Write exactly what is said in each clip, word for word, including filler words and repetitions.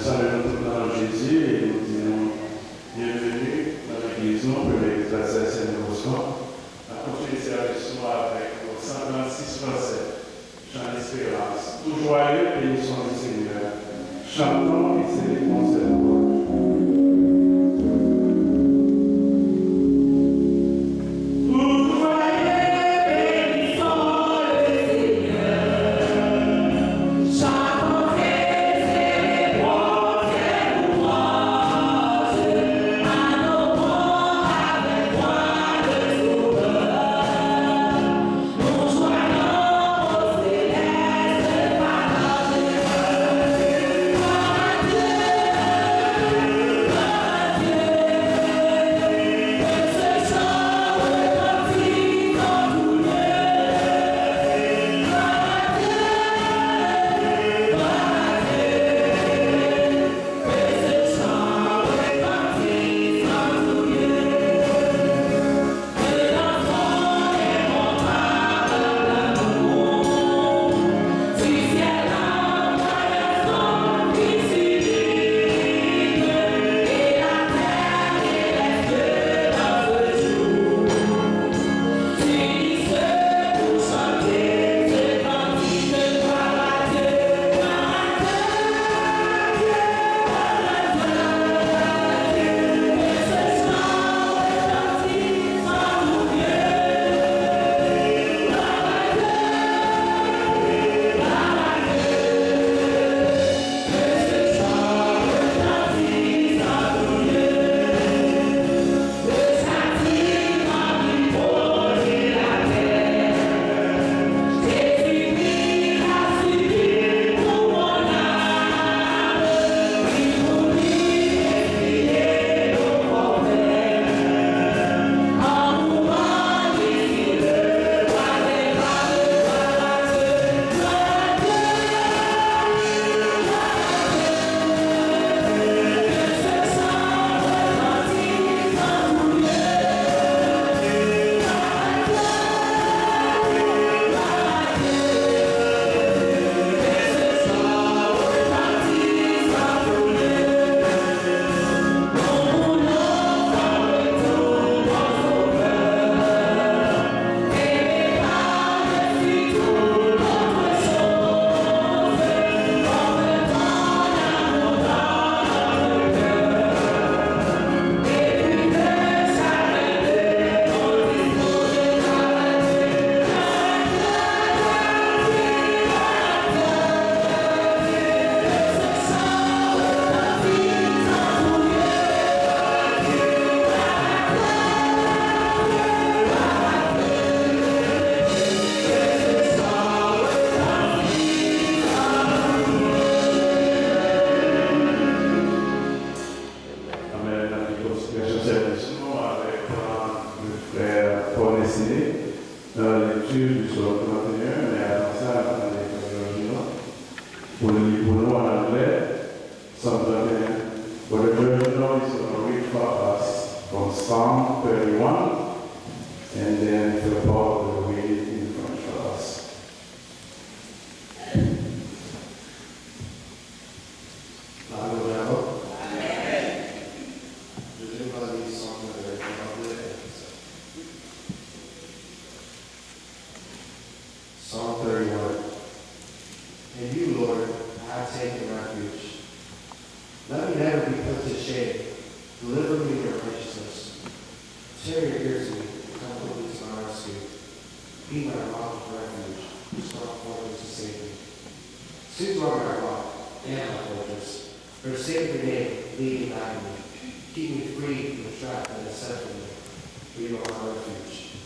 Salye nou tout nan non Jezi e nou di nou byenveni nan legliz nou, Premye Legliz Batistè Sen Devosyon. N ap kontinye sèvis nou avèk yon san trannsis fransè, Chant d'espérance. Tout joyeux, bénissons le Seigneur. Chantons et célébrons cette louange. Amèn. N ap gen kontinyasyon sèvis nou avèk, euh, le frè Paul Destiné dans la lecture du psaume trente et un, men avan sa, n ap mande frè Georgino pou l li pou nou an anglè, Psaume trente et un. Brother Georgino is gonna read for us from Psalm thirty-one, and then frè Paul will read it in French for us. Amen, bravo. Je vais parler sans anglais. Psalm thirty-one. In you, Lord, I have taken refuge. Let me never be put to shame. Deliver me in your righteousness. Turn your ear to me and come quickly to my rescue. Be my rock of refuge, a strong fortress to save me. Since you are my rock and my fortress, for your sake and your name, lead me and guide me. Keep me free from the trap that is set for me, for you are my refuge.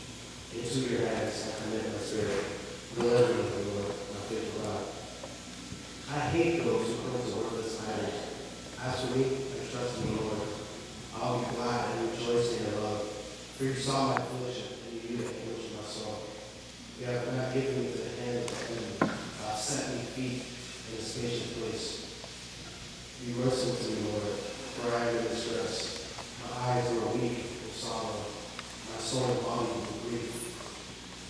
Into your hands I commit my spirit. Deliver me, Lord, my faithful God. I hate those who cling to worthless idols. As for me, I trust in the Lord. I will be glad and rejoice in your love, for you saw my affliction and you knew the anguish of my soul. You have not given me to the hands of enemies, but have set my feet in a spacious place. Be merciful to me, Lord, for I am in distress. My eyes grow weak with sorrow. My soul is bodied with grief.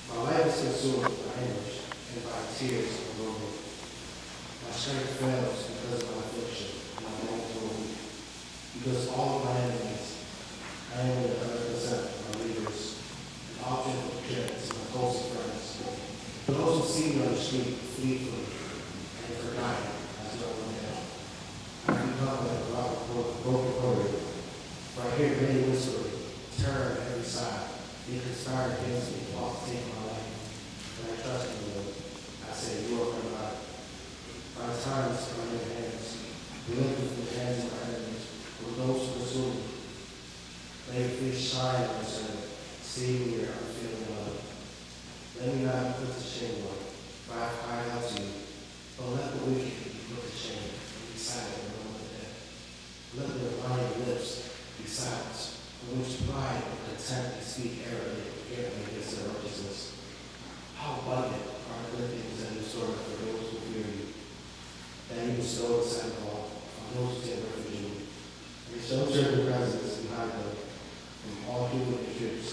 My life is consumed by anguish, and by tears and groaning. My strength fails because of my affliction, and my Because all of my enemies, ninety-nine percent, are leaders, an object of dread to my closest friends. Those who see me on the street flee from me and forgot me as though I were dead. I become like a rock bro- broken hearted, for I hear many whispering, terror on every side. They conspire against me, plot to take my life. But I trust in the Lord. I say, "You are my God." My time is in your hands. Deliver me from the hands of my enemies, from those who pursue me. Let your face shine on your servant. Save me with your unfailing love. Let me not be put to shame, Lord, for I have cried out to you. Don't let the wicked be put to shame and be silent in the moment of death. Let their lying lips be silenced, from which pride and contempt may speak arrogantly against their righteousness. How abundant are the good things that you store up for those who fear you, that you bestow in sight of all on those who take refuge in you. And they shelter in your presence and hide them from all human intruders.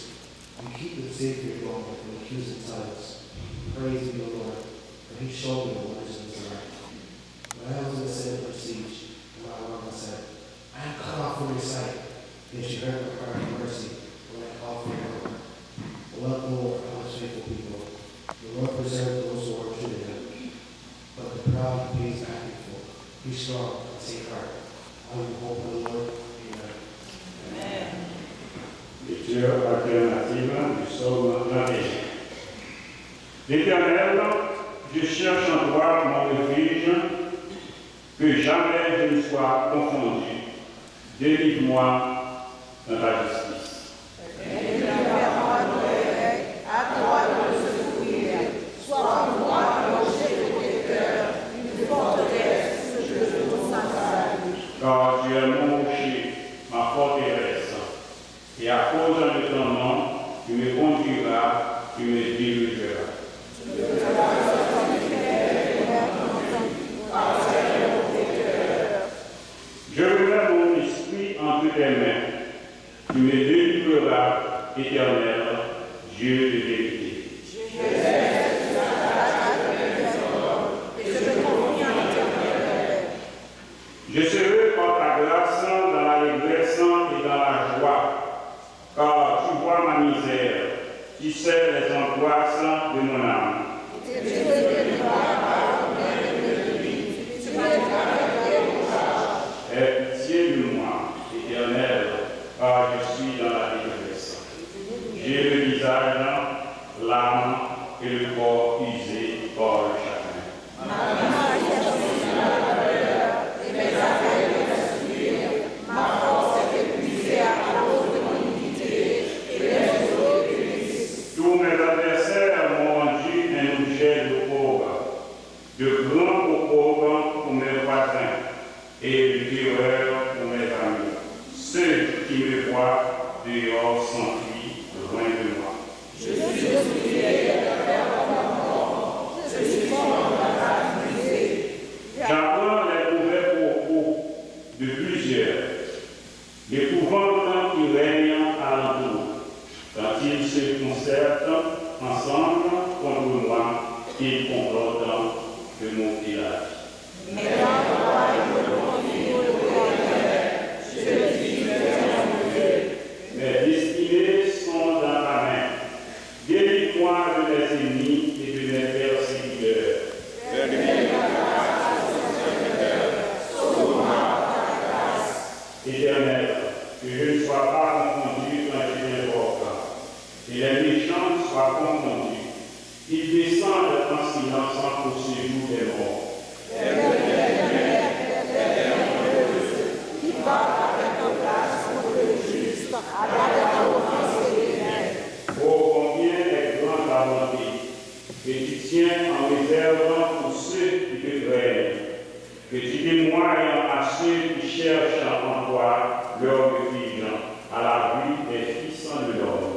You keep them safe from your throne from accusing tongues. Praise be the Lord, for he showed me the wonders of his love. When I was in the city under siege, and my alarm was set, I am cut off from your sight. Yet you heard my cry for mercy when I called for your help. Love the Lord, all his faithful people. The Lord preserves those who are true to him, but the proud he pays back evil. Be strong and take heart, all you hope in the Lord. Amen. Lecture alternative du psaume vingt et un. L'Éternel, je cherche en toi mon refuge, que jamais je ne sois confondu. Délivre-moi dans ta justice. À toi le secours, sois pour moi un rocher protecteur, une forteresse où je trouve mon salut. Car tu es mon rocher, ma forteresse, et à cause de ton nom, tu me conduiras, tu me dirigeras. Je remets mon esprit entre tes mains. Tu me délivreras, Éternel, Dieu de vérité. Je serai par ta grâce dans l'allégresse et dans la joie, car tu vois ma misère, tu sais les angoisses de mon âme. Aie pitié de moi, Éternel, car je suis dans la détresse. J'ai le visage larmes et le corps usé par le chagrin. Tous mes adversaires m'ont rendu un objet d'opprobre. De grand opprobre pour mes voisins et de terreur pour mes amis. Ceux qui me voient dehors s'enfuient loin de moi. Je suis désouillé et perdu comme mort. Je suis fort dans la misère. J'apprends les mauvais propos de plusieurs. L'épouvante qui règne alentour, quand ils se concertent ensemble contre moi, ils complotent de m'ôter la vie. Mes destinées sont dans ta main. Délivre-moi de mes ennemis et de mes persécuteurs. Éternel, que je ne sois pas confondu quand je t'invoque, et les méchants soient confondus. Ils descendent en silence au séjour des morts. Ô, combien est grande ta bonté, que tu tiens en réserve pour ceux qui te craignent, que tu témoignes à ceux qui cherchent en toi leur refuge, à la vue des fils de l'homme.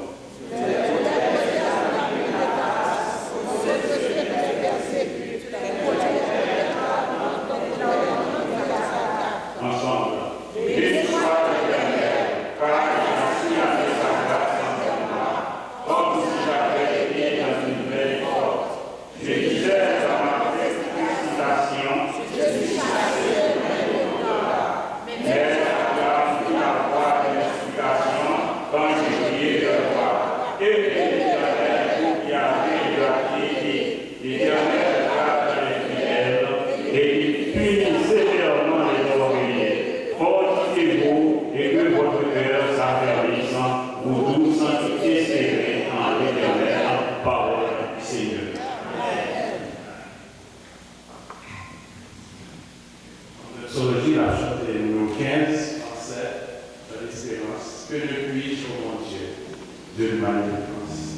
Ensemble. Béni soit l'Éternel, car il a si aimé sa grâce envers moi, comme si j'avais été dans une veille forte. Je disais dans ma précipitation, mais la grâce Chante nou kenz, an sèt, dans l'espérance. Que ne puis-je, ô mon Dieu, de ma délivrance?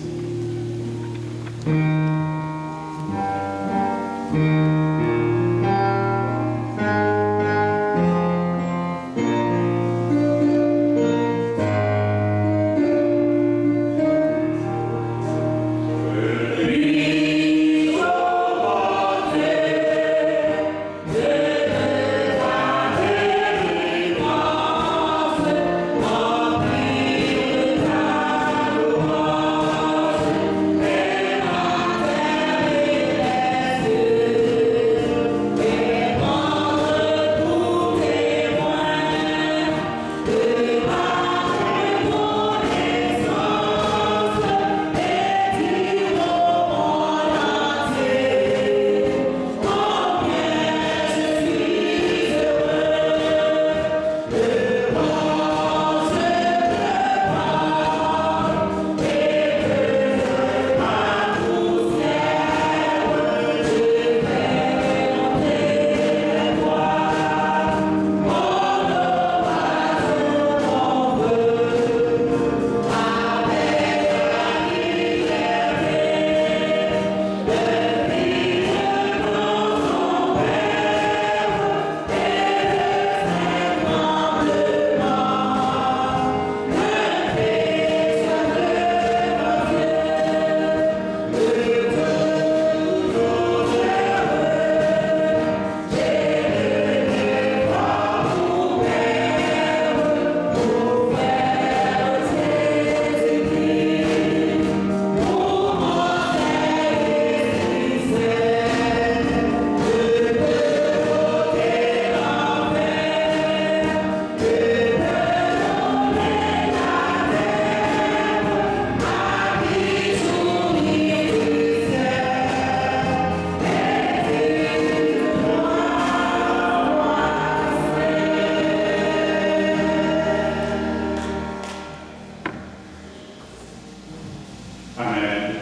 Amen.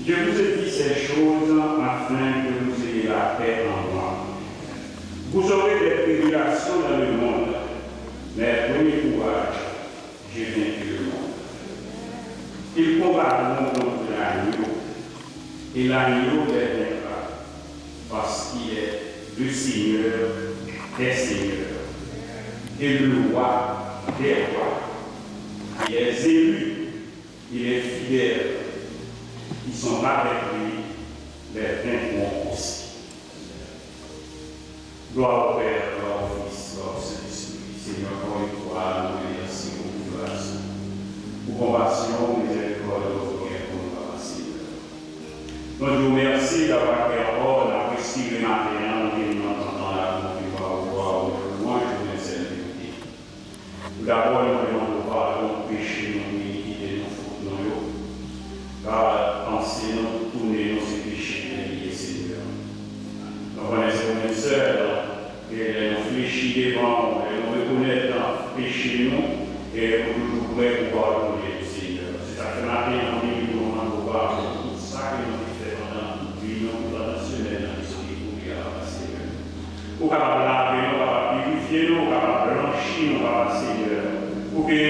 Je vous ai dit ces choses afin que vous ayez la paix en moi. Vous aurez des tribulations dans le monde, mais prenez courage, j'ai vaincu le monde. Ils combattront contre l'agneau, et l'agneau les vaincra, parce qu'il est le Seigneur des seigneurs et le Roi des rois. Et les élus, il est fidèle, qui sont avec lui, les vaincront aussi. Glwa au Père, glwa au Fils, glwa au Saint-Esprit. Senyè, ankò yon fwa, nou remèsye w pou gras ou, pou konpasyon w, mizèrikòd ou ke w gen pou nou, Papa Senyè. Nou di w mèsi davwa ke ankò n ap respire maten an, nou vin nan tanp lan la pou nou vin ba w glwa, lwanj pou yon sèl verite. Toudabò, nou vle mande w padon pou peche nou, pou inikite nou, fot nou yo. Ka panse nou, tounen nou, se peche nou ye, Senyè. Nou konnen se ou menm sèl ke lè nou flechi devan w, lè nou rekonèt peche nou, e ou toujou prè pou padone nou, Senyè. Se sa k fè maten an, nou vini pou nou mande w padon pou tout sa ke nou te fè pandan tout vi nou, pandan semèn nan ki sot ekole a, Papa Senyè. Ou kapab lave nou, ou kapab pirifye nou, ou kapab blanchi nou, Papa Senyè. Pou ke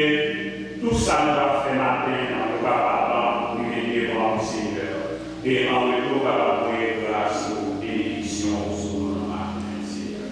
tout sa nou ap fè maten an, yo kapab rive devan ou, Senyè. E an retou, ou kapab voye gras ou, benediksyon ou sou nou nan maten an, Senyè.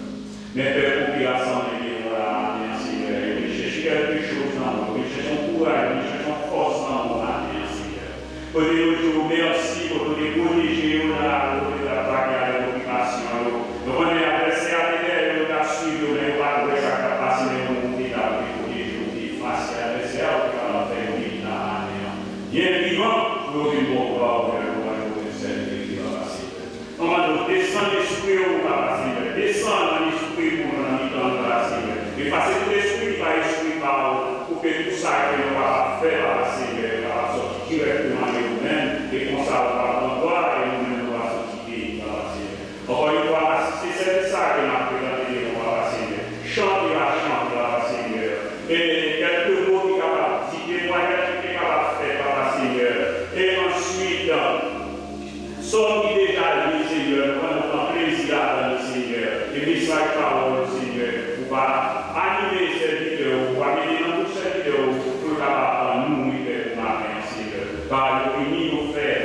Men pèp ou ki rasanble devan w la maten an, Senyè, yo vin chèche kèlke choz nan ou, yo vin chèche yon kouraj, yo vin chèche yon fòs nan ou maten an, Senyè. Kote yo di w mèsi, kote w te pwoteje yo nan lari, kote yo t ap brake avèk okipasyon yo. Nou konnen advèsè a te dèyè yo, yo t ap swiv yo, men yo pa t wè sa k t ap pase, men ou menm ou te la, ou te pwoteje yo, ou te efase advèsè a, ou te kapab fè yo vini la maten an byen vivan pou yo vin ba w glwa, onè, lwanj, pou ou menm sèl ki rete, Papa Senyè. Nou mande w, desann lespri w, Papa Senyè. Desann nan lespri pou nou nan mitan nou la, Senyè. Efase tout espri ki pa espri pa w, pou ke tout sa ke nou kapab fè, Papa Senyè, yo kapab sòti dirèkteman de ou menm, e konsa ou kapab pran glwa, e nou menm nou va sòti beni, Papa Senyè. Ankò yon fwa, asiste sèvis sa ke n ap prezante devan w, Papa Senyè. Chante pa chante, Papa Senyè. E kèlke mo ki kapab di, temwayaj ki te kapab fèt, Papa Senyè. E answit, Sòm ki deja li, Senyè, nou pran, nou pran plezi ladan li, Senyè. E mesaj pawòl ou, Pa anime sèvitè ou, pa mete nan bouch sèvitè ou, pou yo kapab nouri pèp ou maten an, Senyè. Paske yo fini, yo fèb,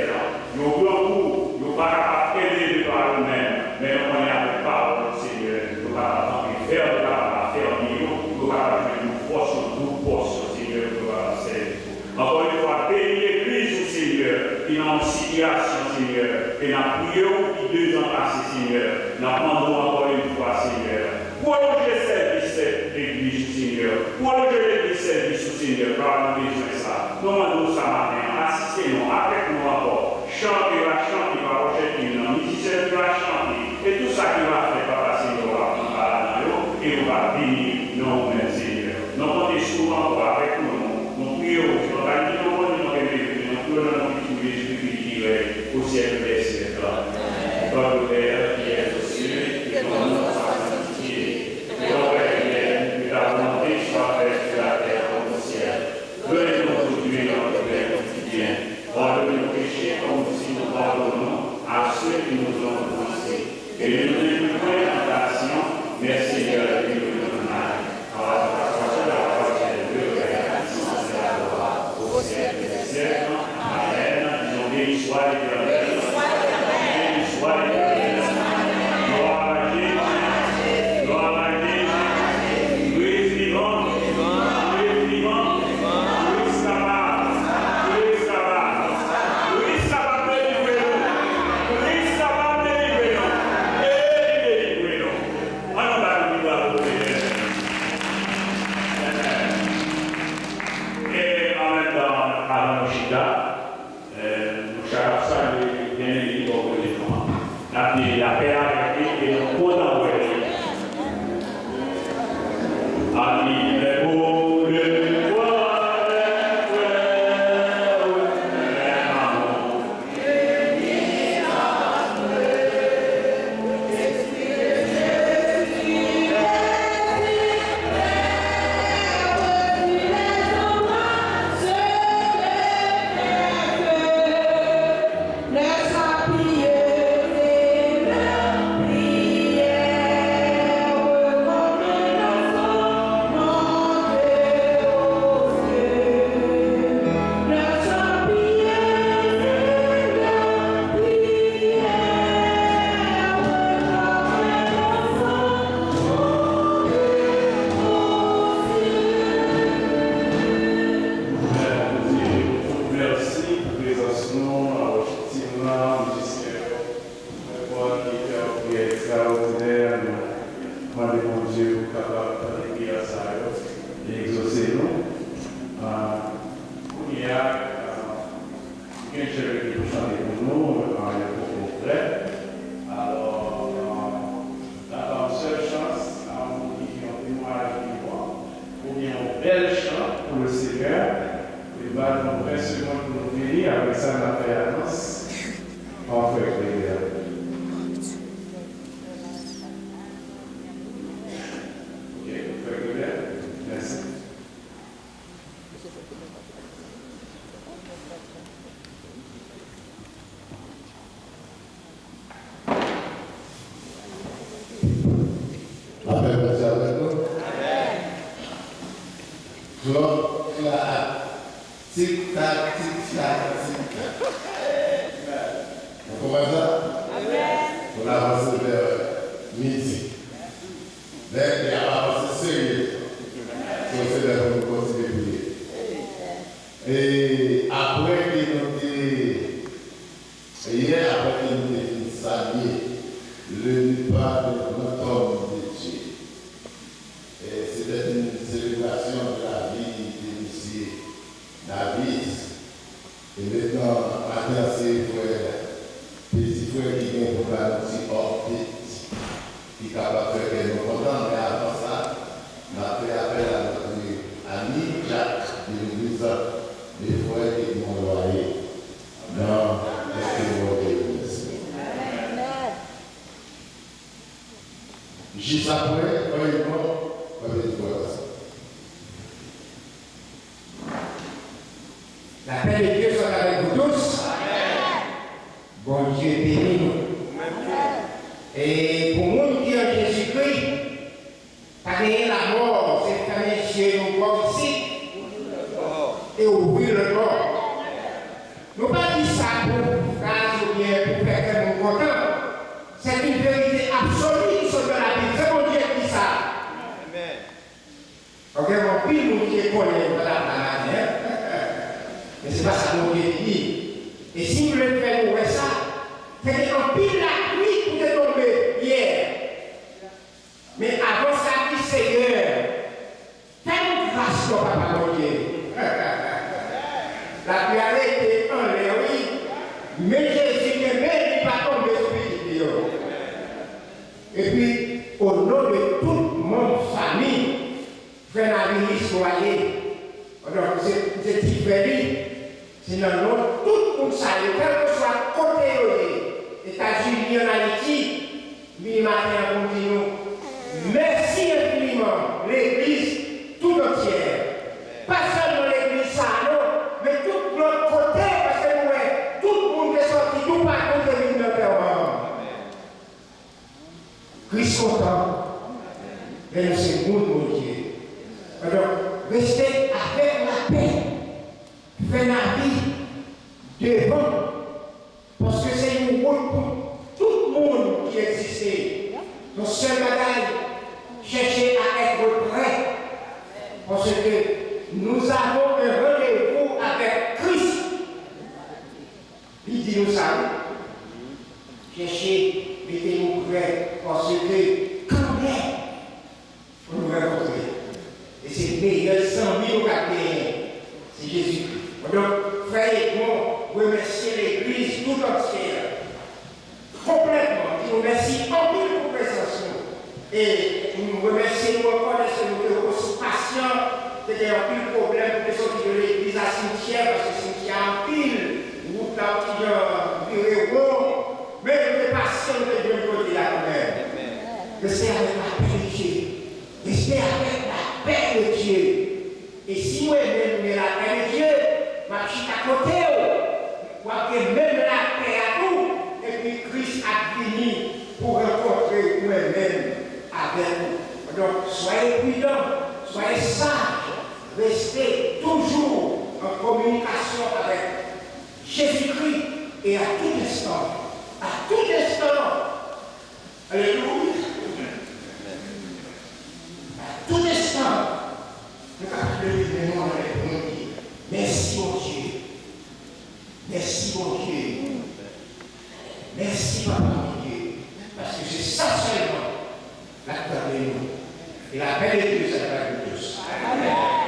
yo grangou, yo pa kapab kenbe de pa yo menm. Men nou konnen avèk pawòl ou, Senyè, yo kapab kanpe fèm, yo kapab afèmi yo, yo kapab jwenn yon fòs, yon doub pòsyon, Senyè, pou yo kapab sèvi ou. Ankò yon fwa, beni legliz ou, Senyè, ki nan yon sitiyasyon, Senyè, ke n ap priye w depi de zan pase, Senyè. N ap mande w ankò yon fwa, Senyè, pwolonje sèvis legliz ou, Senyè. Pwolonje legliz sèvis ou, Senyè, paske nou bezwen sa. Nou mande w sa maten an, asiste nou, avèk nou ankò. Chan ke va chante, pawòl chante nan, mizisyen ki va chante, e tou sa ki va fèt, Papa Senyè, w ap pran pa ladan yo, e yo va beni nan ou menm, Senyè. Nou konte sou ou ankò avèk nou, nou priye w, Senyè, nou pa di nou konnen nou kenbe, men nou priye w nan non Pitit ou Jezikri ki rèy au siècle des siècles. Notre Père qui es aux cieux, que ton nom soit sanctifié, que ton règne vienne, que ta volonté soit faite sur la terre comme au ciel. Donne-nous aujourd'hui notre pain quotidien. Pardonne nos péchés comme aussi nous pardonnons à ceux qui nous ont offensés. Et ne nous induis point en tentation, mais Seigneur, délivre-nous du mal. Car la tentation, la force et le règne, la puissance et la gloire au siècle des siècles. Amen. Disons, béni soit l'Éternel. Béni soit l'Éternel. Gloire à Jésus. Gloire à Jésus. Kris vivan. Kris vivan. Kris kapab. Kris kapab. Kris kapab delivre nou. Kris kapab delivre nou. E li delivre nou. Ann nou ba Bondye bravo pou Bondye. E an menm tan, avan nou chita, eh, nou chak ap salye byeneme ki bò kote nou an. N ap di lapè avèk li e nou kontan wè li. Amen. Mèsi pou prezans nou, a worship team nan, mizisyen yo. Mwen kwè ke fè yon priyè ekstraòdinè, nou mande Bondye pou kapab tande priyè sa yo e egzose nou. Ah, kounye a, ah, Gen chèf ki pou chante pou nou, ah, yo poko prè. Alò, ah, n ap ba w sèl chans, a yon moun ki gen yon temwayaj vivan, oubyen yon bèl chan pou le Seigneur, e ba nou ven segonn pou nou vini, apre sa n ap fè anons an frè Cléber. Ok, frè Cléber, mèsi. Lapè Bondye avèk nou. Klòk la ap tik tak, tik tak, tik tak. Nou konprann sa? Pou n avanse vè midi. Men, li ap avanse serye. Se yon semèn pou nou kontinye priye. E apre ke nou te, yè, apre ke nou te fin salye le départ d'un grand homme de Dieu, e se te yon selebrasyon de la vie de Mesye Davis. E mentnan, maten an, se frè, peti frè ki gen pou ba nou ti update ki kapab fè kè nou kontan, men avan sa, n ap fè apèl a notre ami Jack de l'église de frè Edmond Loyer. Nan kèlke mo de remèsiman. Jis apre, frè Edmond, frè peti frè pase. La paix de Dieu soit avec vous tous. Bondye beni nou. E pou moun ki an Jezikri, pa genyen Ok, anpil moun ki te konnen yo pa t ap la maten an. Men se pa sa Bondye te di. E si m vle fè nou wè sa, se te anpil lapli pou te tonbe yè. Men avan sa, di, Seyè, fè nou gras non, Papa Bondye. Lapli a rete anlè, wi. Men Jezi kenbe, li pa tonbe sou pitit li yo. Epi, o non de tout manm fanmi, frè Navilis Lwaye, donk, se, se ti frè li, se nan non tout moun sa yo, kèlkeswa kote yo ye, Etazini, ann Ayiti, m vini maten an pou m di nou, mèsi enfiniman, legliz tout antyè. Pa sèlman legliz sa a, non, men tout lòt kote, paske nou wè, tout moun te sòti toupatou te vin nan antèman an. Kris kontan, men nou se moun Bondye. Donk, reste avèk lapè. Fè lavi devan, paske se yon wout pou tout moun ki egziste. Yon sèl bagay, cherchez à être prêt, parce que nous avons un rendez-vous avec Christ. Li di nou sa, wi. Chèche, mete nou prè, paske kanmenm, pou nou rankontre. E se meyè zanmi nou ka genyen, se Jezikri. Donk, frè Edmond remèsye legliz tout antyè, konplètman, di nou mèsi anpil pou prezans nou. E nou remèsye nou ankò dèske nou te osi pasyan, te gen anpil pwoblèm pou te soti de legliz a simityè, paske simityè a anpil, wout la yon ti jan vire won, men nou te pasyan, nou te jwenn kote a kanmenm. Reste avec la paix de Dieu. Reste avec la paix de Dieu. E si mwen menm m gen lapè de Dye, m ap chita kote w, w ap gen menm lapè a tou, epi Kris ap vini pou rankontre mwen menm avèk ou. Donk, soyez prudents, soyez sages, restez toujours en communication avec Jésus-Christ et à tout instant, à tout instant, Alelouya. A tout enstan, nou kapab leve men nou anlè pou nou di, mèsi, Bondye. Mèsi, Bondye. Mèsi, Papa Bondye. Paske se sa sèlman k ap tande nou. E lapè de Dye, sa va nou tous. Amèn.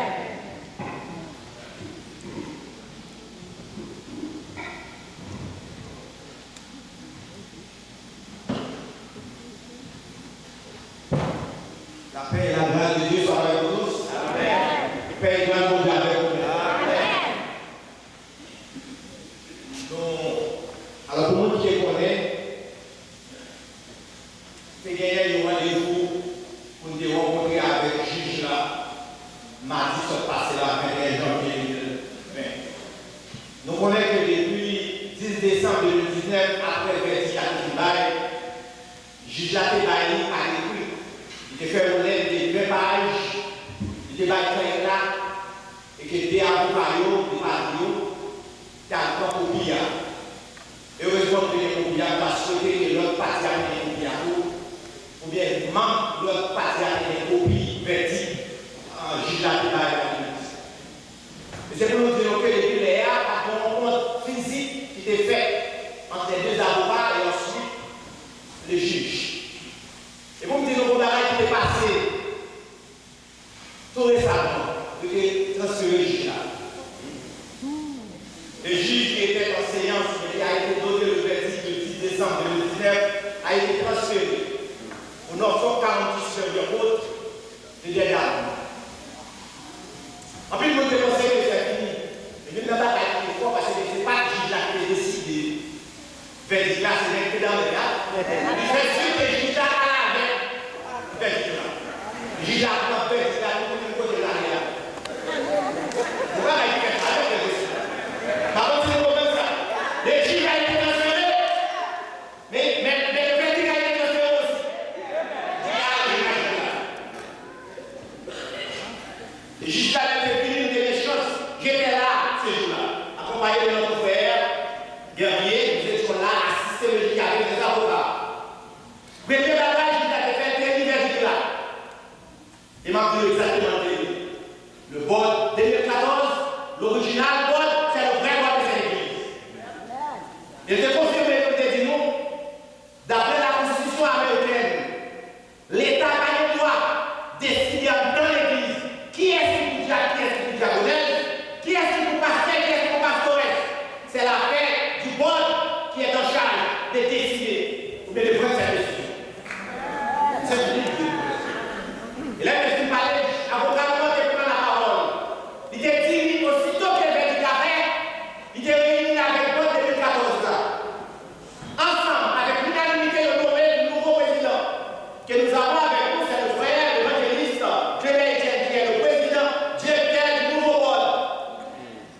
La paix et la grâce de Dieu soient avec vous tous. Amen. Pè e gras Bondye avèk nou. Amen. Nou, alò, pou moun ki te konnen, te genyen yon randevou pou n te rankontre avèk jij la madi sot pase la, venteyen janvye de mil ven. Nou konnen ke depi dis desanm de mil diznèf, apre vèdik la te fin bay, jij la te bay li alekri. Li te fè yon lèt de ven paj, li te bay trè kla, e ke de avoka yo, de pati yo, t al pran kopi a. Erezman, nou te gen kopi a, m ta swete ke lòt pati a te gen kopi a tou, oubyen manm lòt pati a te gen kopi vèdik, a, jij la te bay an de mil dis. E se pou nou di nou ke depi lè a, pa t gen yon rankont fizik ki te fèt ant les deux avocats et ensuite le juge. E pou m di nou yon bagay ki te pase tou resaman, yo te transfere jij la. Le juge qui était en séance et qui a été donné le verdict le dix décembre deux mille dix-neuf a été transféré au Norfolk County Superior Court de Dead Island. Anpil moun te panse ke se fini. Epi nan batay ki te fò, paske se pa t jij la ki te deside vèdik la, se nèg ki te anlè a. Li fè swiv ke jij la al avèk vèdik la. Jij la pran vèdik la, li konnen kote l ale a. Yon bagay ki fèt avèk vèdik la. Pa konn si nou konprann sa. Le juge a été transféré, mais, mais, mais le verdict a été transféré aussi. Jij la te vini, nou te gen chans, j'étais là ce jour-là, akonpaye de notre frère Guerrier, nous étions là, asiste le jij avèk lè zavoka. Premye bagay jij la te fè, te li vèdik la. E m ap di w egzakteman l te li. Le board de mil katòz, l'original board, c'est le vrai board de cette église. E l te konfime, pou l te di nou, daprè la konstitisyon amerikèn, Leta pa gen dwa deside anndan legliz kiyès ki pou dyak, kiyès ki pou dyakonès, kiyès ki pou pastè, kiyès ki pou pastores. Se l'affaire du board qui est en charge de décider oubyen de pran sèt desizyon. Se pou li. E lè m fin pale, avoka nou an te pran lapawòl. Li te di, osito ke vèdik la fèt, li te reyini avèk board de mil katòz la. Ansanm, avèk linanimite, yo nonmen nouvo prezidan. Que nous avons avec nous, c'est le frère, l'évangéliste Clément Etienne, qui est le président directeur du nouveau board.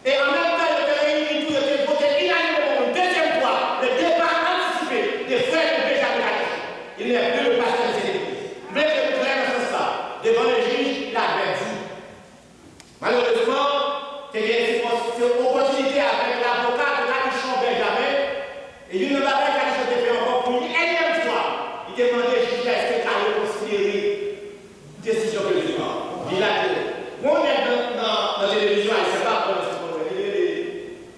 E an menm tan, yo te reyini tou, yo te vote inanimèman yon dezyèm fwa le départ anticipé de frère Benjamin Cadichon. Il n'est plus le pasteur de cette église. M vle ke nou klè nan sans sa. Devan le jij, il a bien dit. Malerezman, te gen se opòtinite avèk lavoka de Cadichon Benjamin, e youn nan bagay Cadichon te fè ankò pou yon ènyèm fwa, li te mande jij la èske l ka rekonsidere desizyon ke l te pran. Jij la di, gon nèg nan, nan, nan televizyon ayisyen, m pa konn si w konn li, li rele,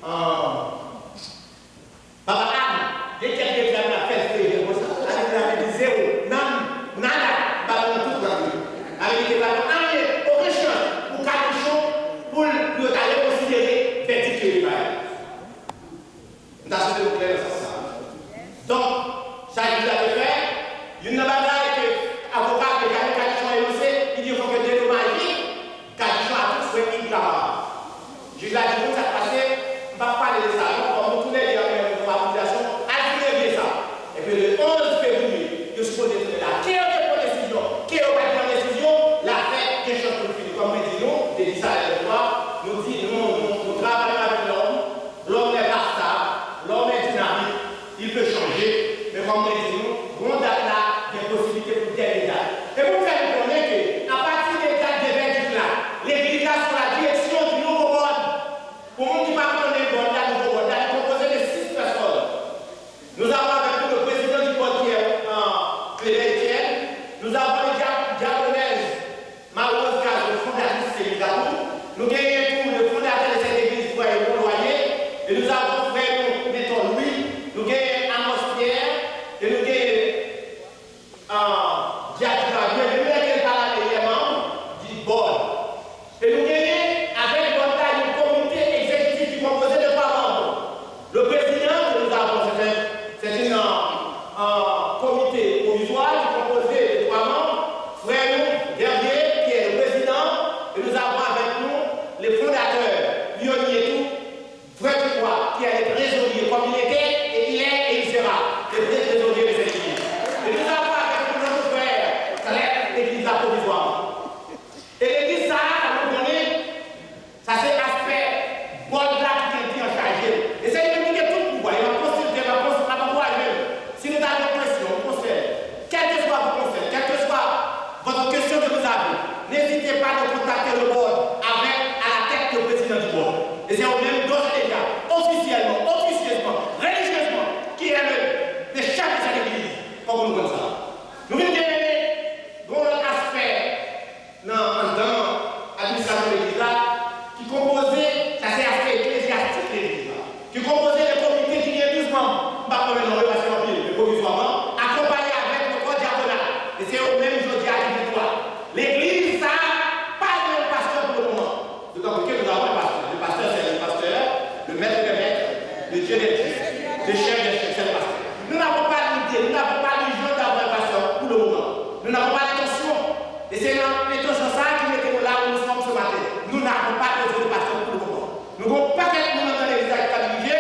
ah, Papa Ann, gen kèk reklame l ap fè l freje konsa. Sa vle di, sa vle di zewo, nan, nada, balon nan tout pran li. Sa vle di, te pa gen anyen, okenn chans pou Cadichon, pou l, pou yo ta rekonsidere vèdik ke yo te bay. M ta swete nou klè nan sans sa. Donk, sa jij la te fè, youn nan bagay ke avoka ke Cadichon enonse, li di yo fòk yo dedomaje Cadichon a tout frè Hugues Lamarre. Jij la di, moun sa k pase, m p ap pale de sa non, kòm nou tounen de anmè nou nan akizasyon, al fouye vye sa. Epi le onz fevriye, yo sipoze tounen la. Ke yo te pran desizyon, ke yo pa te pran desizyon, lafè gen chans pou l fini. Kòm mwen di nou, depi sa lè nou a, nou di, nou, nou, nou travay avèk lòm, lòm n'est pas stable, lòm est dynamique. Il peut changer, men kòm mwen di nou, gon dat la, gen posiblite pou dènye dat. E pou m fè nou konnen ke, apati de dat de vèdik la, legliz la sou la direksyon di nouvo bòd. Pou moun ki pa konnen bòd la, nouvo bòd la, li konpoze de sis pèsòn. Nous avons avec nous le président du board qui est, euh, Clément Etienne. Nous avons le dia-, diaconesse Marie-Rose Cazot, fondatrice de Ligatou. Nou genyen tou le fondateur de cette église, frè Raymond Loyer. E nou avon frè nou, Mentor Louis. Nou genyen Amos Pierre. E nou genyen, ah, Diadjou Fabien. Depi lè ke l pa la, li manm du board. E nou genyen avèk bòd la yon komite egzekitif ki konpoze de twa manm. Le président que nous avons, c'est un, c'est une, euh, un comité provisoire qui est composé de trois membres. Frère nous, Guerrier, qui est le président, et nous avons avec nous les fondateurs, pionniers tout, Frère Dubois, qui est le trésorier, comme il était, et il est, et il sera, le vrai trésorier de cette église. Et nous avons avec nous notre frère Caleb, l'église là provisoirement. E legliz sa a, nou konnen, sa se aspè bòd la ki gen, ki anchaje l. E se li menm ki gen tout pouvwa. E m ap konsilte, m ap kons-, m ap ankouraje nou. Si nou ta gen yon kesyon, yon konsèy, quel que soit vos conseils, quelle que soit votre question que vous avez, n'hésitez pas de contacter le board avec, à la tête, le président du board. E se yo menm, d'ores et déjà, ofisyèlman, ofisyezman, relijyezman, ki est le, le chef de cette église. Fòk nou konn sa. Nou vin gen yon lòt aspè nan anndan administrasyon legliz la, ki konpoze, sa se aspè eklezyastik legliz la, ki konpoze de komite ki gen douz manm, m pa konnen non yo paske anpil, men pwovizwaman, akonpaye avèk le kò dyakonal. E se yo menm jodi a ki gen dwa. Legliz sa a pa gen yon pastè pou le moman. D'autant plus que nous avons un pasteur. Le pasteur, c'est le pasteur, le maître des maîtres, le Dieu des dieux, le chef des chefs, c'est le pasteur. Nous n'avons pas l'idée, nous n'avons pas l'urgence d'avoir un pasteur pour le moment. Nous n'avons pas l'intention. E se nan entansyon sa a ki mete nou la où nous sommes ce matin. Nou n'avons pas besoin de pasteur pour le moment. Nou gen yon pakèt moun anndan legliz la ki ka dirije.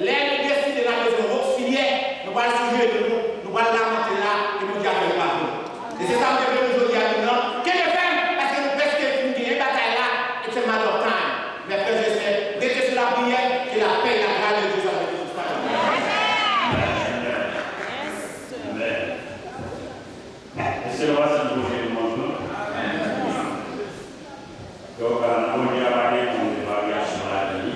Lè nou deside n al bezwen yon lòt filè, nou pral sou jenou nou, nou pral lamante la, e Bondye ap fè nou pase. E se sa m te vle nou jodi a, nou nan. Kenbe fèm, paske nou prèske fin genyen batay la, it's a matter of time. Mes frères et sœurs, restez sur la prière, que la paix et la grâce de Dieu soient avec vous. Amen. Èske nou pa santi Bondye nou manke nou? Donk, nan Bondye a pa gen yon varyasyon ladan li.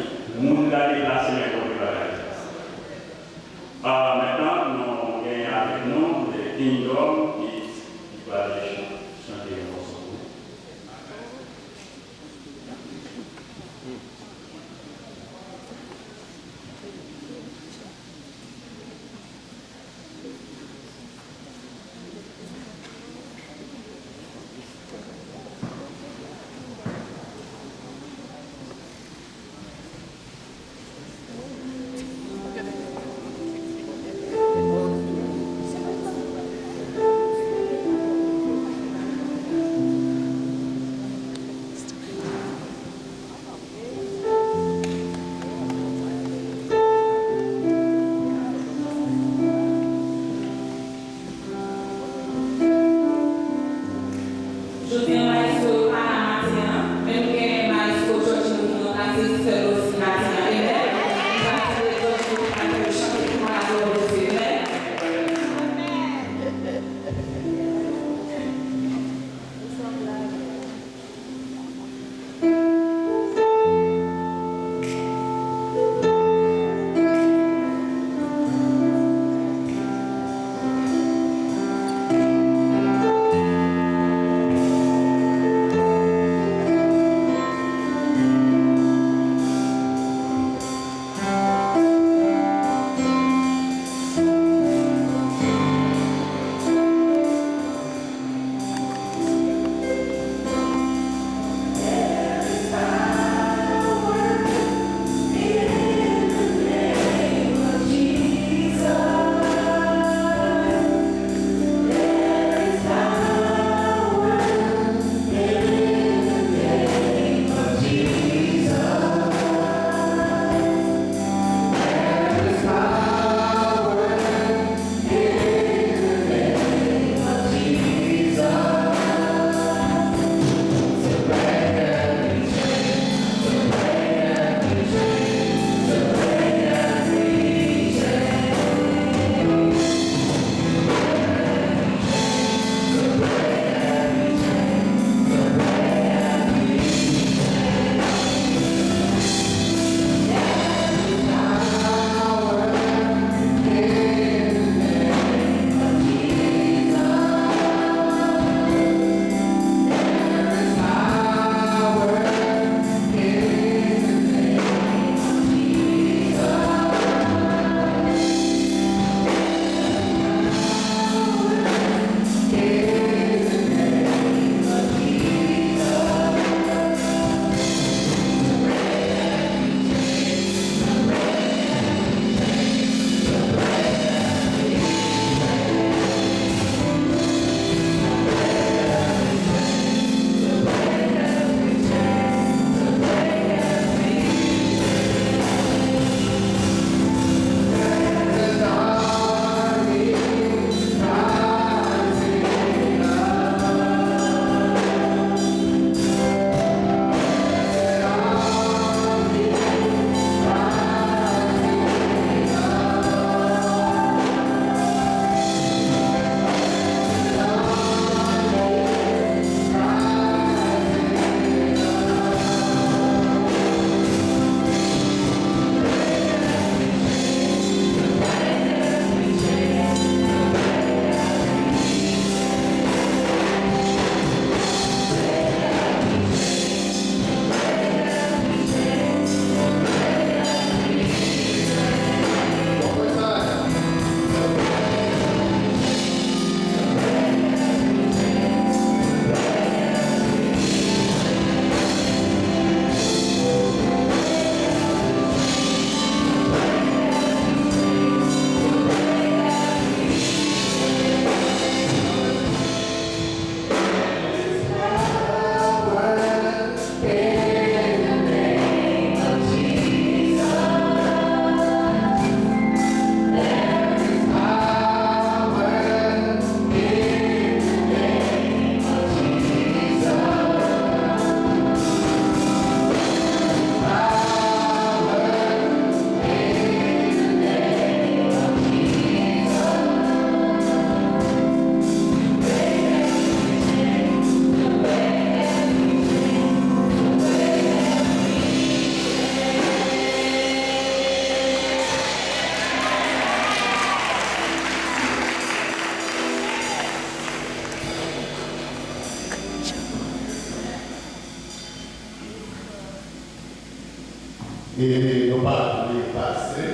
E nou pa vle pase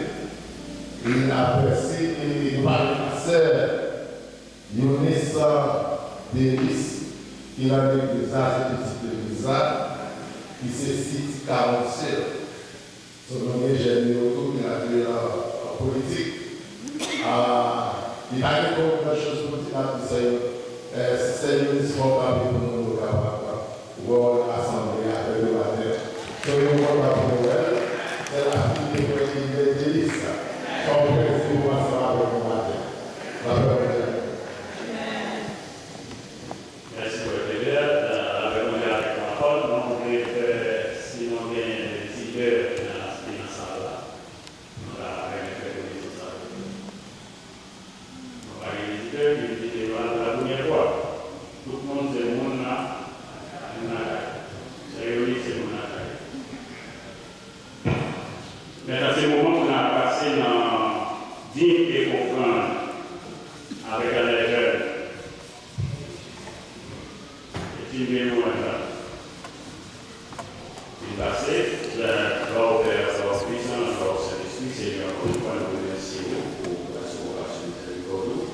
inaperçu, e nou pa vle pase Eunice Delis, ki nan legliz la, se pitit legliz la, ki se City Council. So, nou gen jèn yo tou ki antre nan, nan politik. Ah, li pa gen twò gran choz pou di, n ap di sè, eh, Sè Eunice, fò w kanpe pou nou, nou kapab wè w nan asanble a lè de maten. So, nou kontan pou nou wè l. Se la fi de frè Gilbert Delis. Fò w prèske pou ansanm avèk nou maten. Lapè Bondye avèk nou. Mèsi, Frè Gilbert. Lapè Bondye avèk nou ankò. Nou vle fè, si nou gen vizitè ki nan, ki nan sal la, nou ta renmen fè konesans avèk yo. Nou pa gen vizitè, ki vizite nou la pou la premyè fwa. Tout moun se moun nan, moun lakay. Sè Eunice se moun lakay. Mentnan se moman pou n al pase nan diyite ofrann avèk lè jèn. E ti m gen lwanj la. Li pase, lè, glwa o Pè, glwa o Fis, glwa o Sentespri. Senyè, ankò yon fwa, nou remèsye w pou gras ou, pou mizèrikòd ou.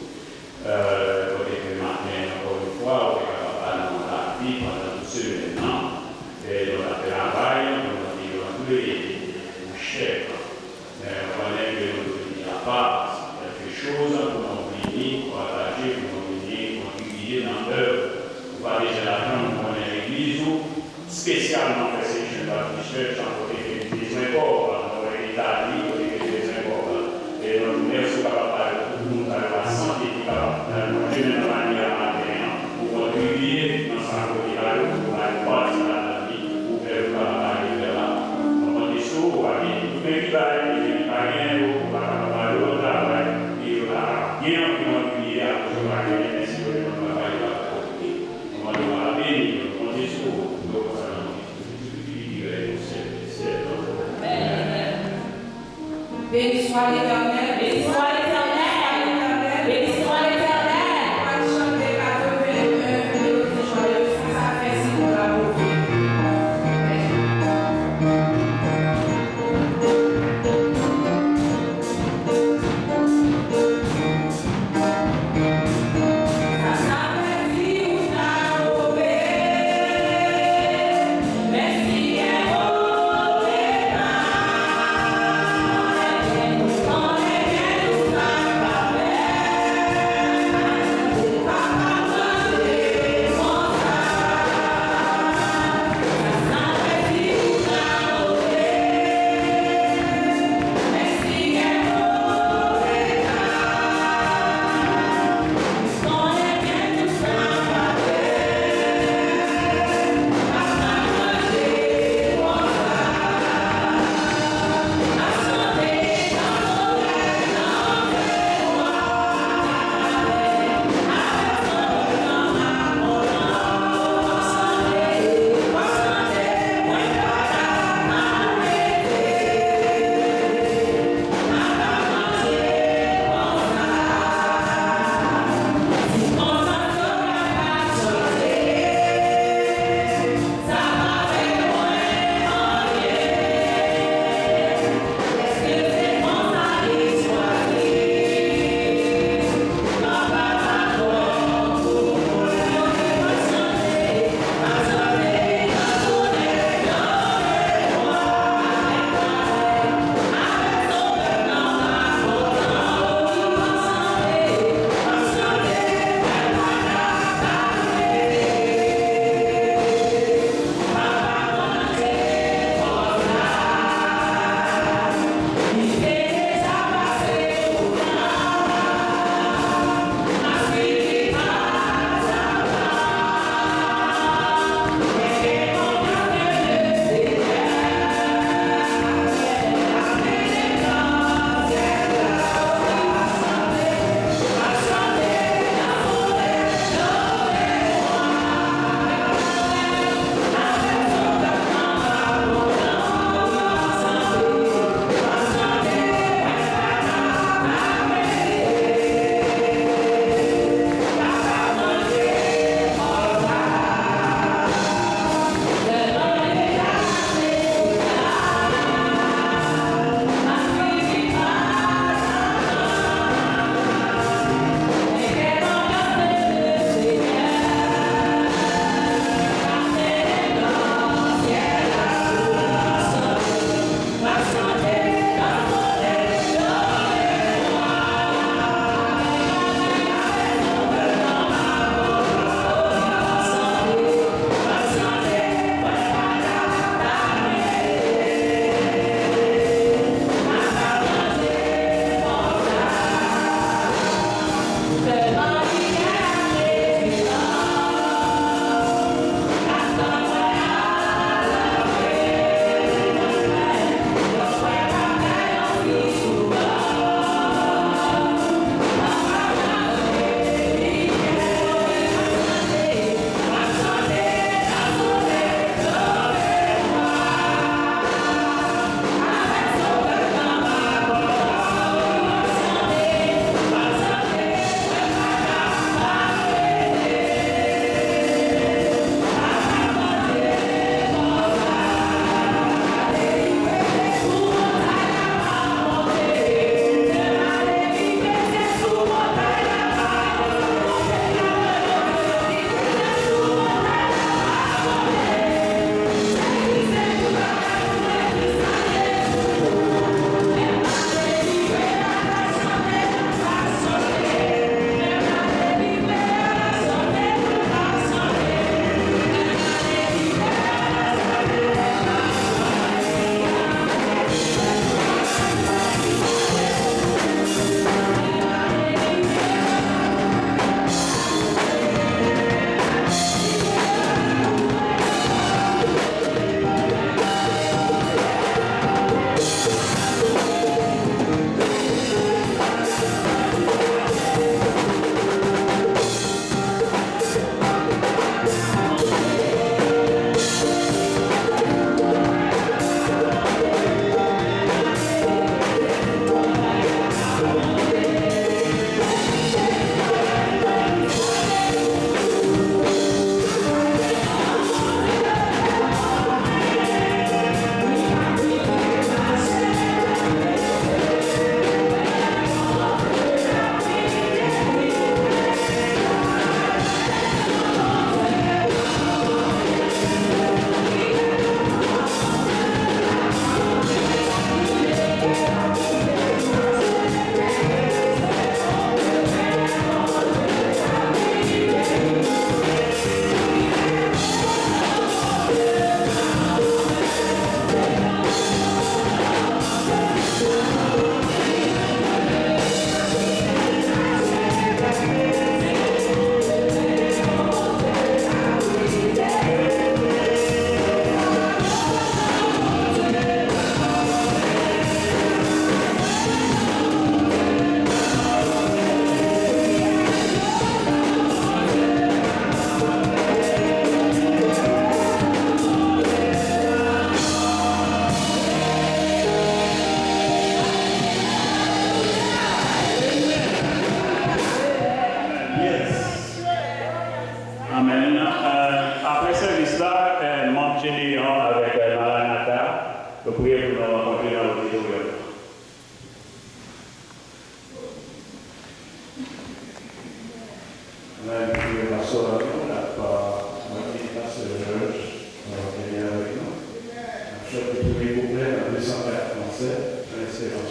Eh, kote ke maten, ankò yon fwa, ou te kapab ba nou lavi pandan tout semèn nan. E nou t ap travay, nou te rantre yon chèk. Men nou konnen ke nou dwe mete apa kèlke choz pou nou vini pataje, pou nou vini kontribiye nan èv. Ou pa bezwen lajan, nou konnen legliz ou, espesyalman First Haitian Baptist Church, kote ke li bezwen kò w la, nou wè eta li, kote ke li bezwen kò w la. E nou di w mèsi, ou kapab pale tout moun sa yo lasante ki kapab nan yon chemen nan lane a maten an, pou kontribiye nan sa kote la yo, pou bay pati ladan li, pou èv ou kapab ale vè la. Nou konte sou ou, ou pa gen tout men ki bay, e men ki pa gen yo, ou pa kapab ba yo yon travay, e yo ta gen anpil anpil ide akoz yo pa gen, men si yo te konn travay, yo pa t ap okipe. Nou mande w a beni yo, nou konte sou ou, nou konsa nan non de Jezi Kris, ki viv e ki règne au siècle des siècles. Amen. Béni soit l'Éternel, béni soit l'Éternel, béni soit l'Éternel. Mélodie joyeuse, sa fè si nou la pou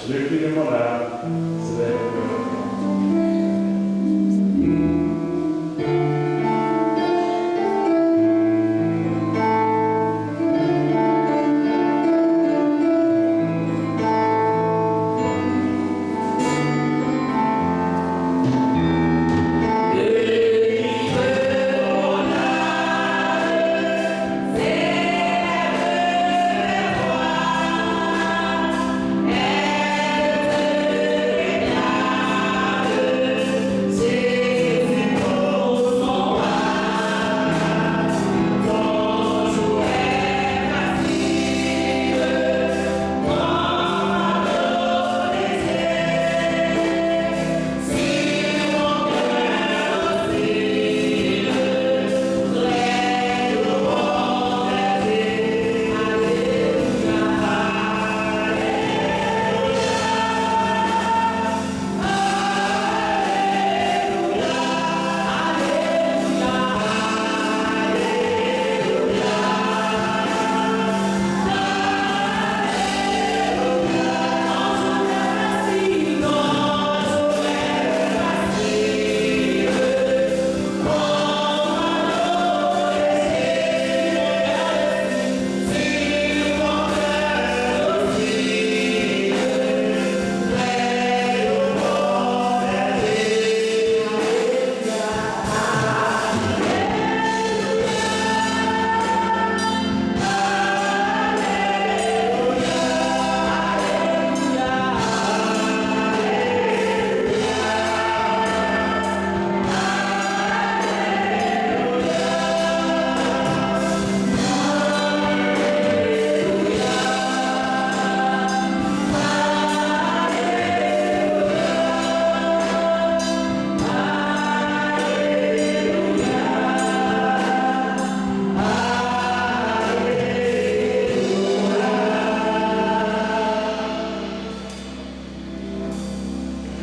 Le cri de mon âme s'élève vers toi.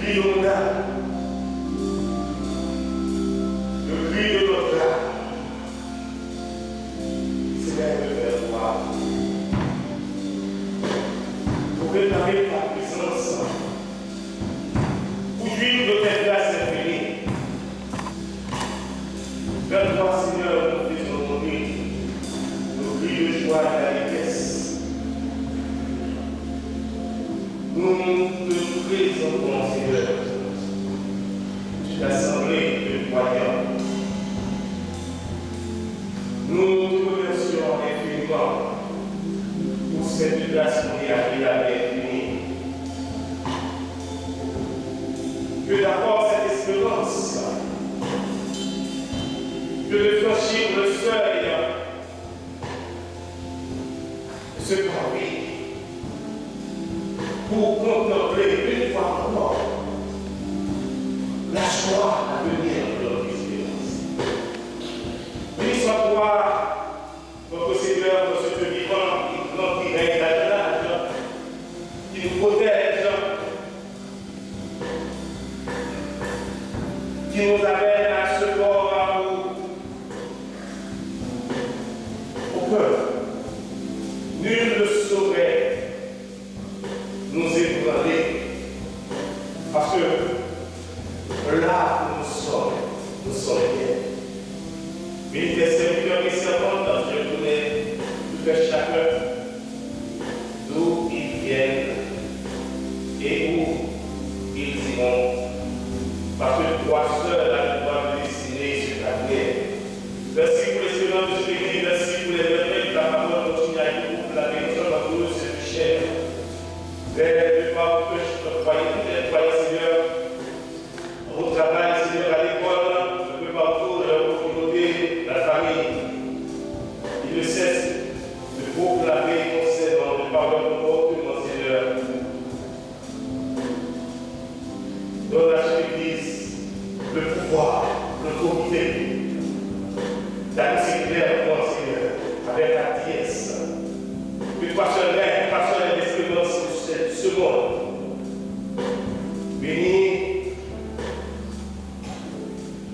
Cri de notre âme. Le cri de notre âme. Seigneur, je veux faire voir. Pour réclamer ta présence. Pour jouir de tes grâces infinies. Vers toi, Seigneur, nous faisons monter nos cris de joie et d'allégresse. Nous te présentons, Seigneur, toute l'assemblée de croyants. Nous te remercions infiniment pour cette grâce mouillée, agréable et infinie. Que d'avoir cette espérance, que de franchir le seuil de ce parvis pour contempler une fois encore la joie à venir de notre espérance. Béni sois-toi, notre Seigneur, notre Dieu vivant, qui grandit, règne à l'âge, qui nous protège, qui nous amène à ce port d'amour au cœur. Nul ne saurait nous ébranler, parce que là où nous sommes, nous sommes bien. Bénis tes serviteurs et servantes, je connais tout un chacun, d'où ils viennent et où ils iront, parce que toi seul as le droit de dessiner ce qu'advient. Merci pour l'espérance de ce que dit, merci pour les merveilles de ta parole, continue à être pour la bénédiction dans tout ce qui cherche. Vers le pas que je te croyais, toutes les croyances, Seigneur, au travail, Seigneur, à l'école, un peu partout, dans la communauté, la famille. Il ne cesse de proclamer ton serment, de parole fortement, Seigneur. Donne à cette Église le pouvoir, l'autorité d'annoncer clairement, Seigneur, avec hardiesse, que toi seul règne, toi seul est l'espérance de ce, ce monde. Bénis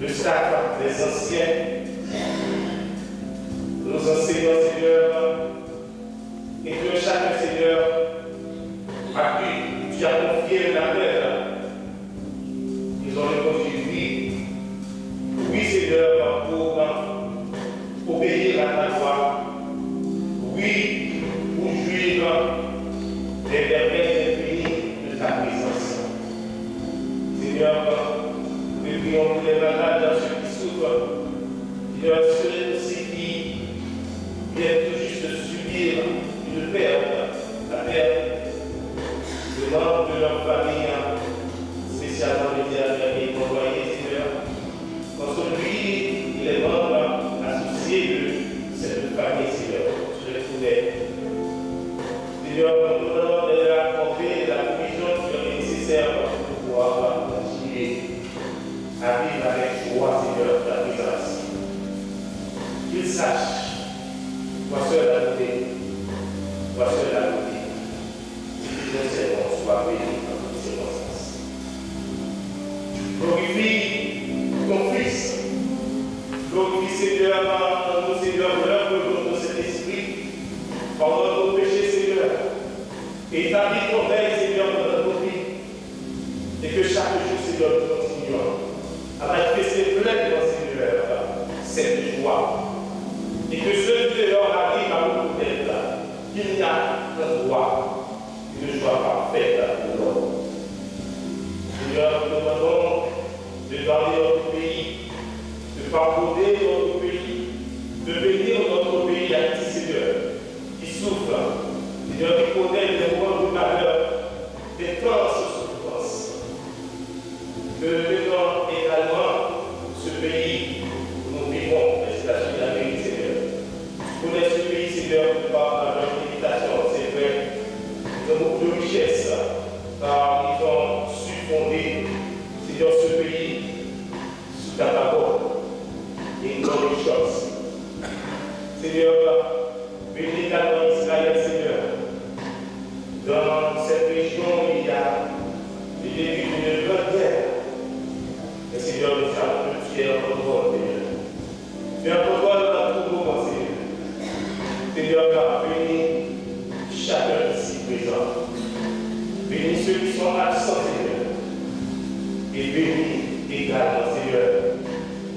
le staff des anciens, nos enseignants, Seigneur, et que chacun, Seigneur, a pu, tu as Seigneur, nous demandons de lui accorder la provision qui lui est nécessaire pour pouvoir continuer à vivre avec joie, Seigneur, ta présence. Qu'il sache, toi seul à côté, toi seul à côté. Seigneur, c'est bon, sois béni dans toutes circonstances. Glorifie ton Fils. Glorifie, Seigneur, dans nous, Seigneur, l'œuvre de ton Saint-Esprit. Pardonne nos péchés, Seigneur. Établis ton règne, Seigneur, dans nos vies. Et que chaque jour, Seigneur, nous continuons à manifester pleinement, Seigneur, cette joie. Et que ceux qui dehors arrivent à reconnaître qu'il n'y a qu'un roi, une joie parfaite pour l'homme. Seigneur, nous demandons de garder notre pays, de pardonner notre pays, de bénir notre pays Haïti, Seigneur, qui souffre, Seigneur, qui connaît des moments de malheur, d'intenses souffrances. Nous bénissons également ce pays où nous vivons, les États-Unis d'Amérique, Seigneur. Tu connais ce pays, Seigneur, par la limitation, c'est vrai. Ils ont beaucoup de richesses, car ils ont su fonder, Seigneur, ce pays sous ta parole et une bonne chance. Seigneur, bénis également Israël, Seigneur. Dans cette région, il y a le début d'une grande guerre. Mais Seigneur, nous savons que tu es en contrôle, Seigneur. Tu es en contrôle dans tout moment, Seigneur. Seigneur, bénis chacun ici présent. Bénis ceux qui sont absents, Seigneur. Et bénis également, Seigneur,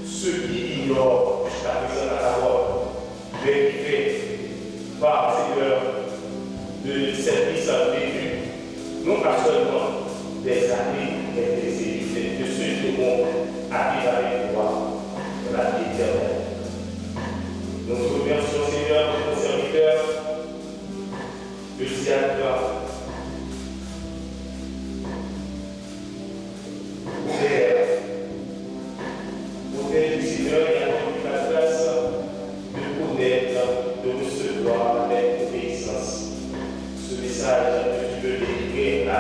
ceux qui ignorent jusqu'à présent ta parole, mais qui fait part, Seigneur, de cette puissance vécue, non pas seulement des années, mais des décennies, de ceux qui auront à vivre avec toi dans la vie éternelle. Nous te remercions, Seigneur, pour ton serviteur, le diacre Robert. Protège, Seigneur, et accorde-lui la grâce de connaître, de recevoir avec obéissance ce message que tu veux délivrer à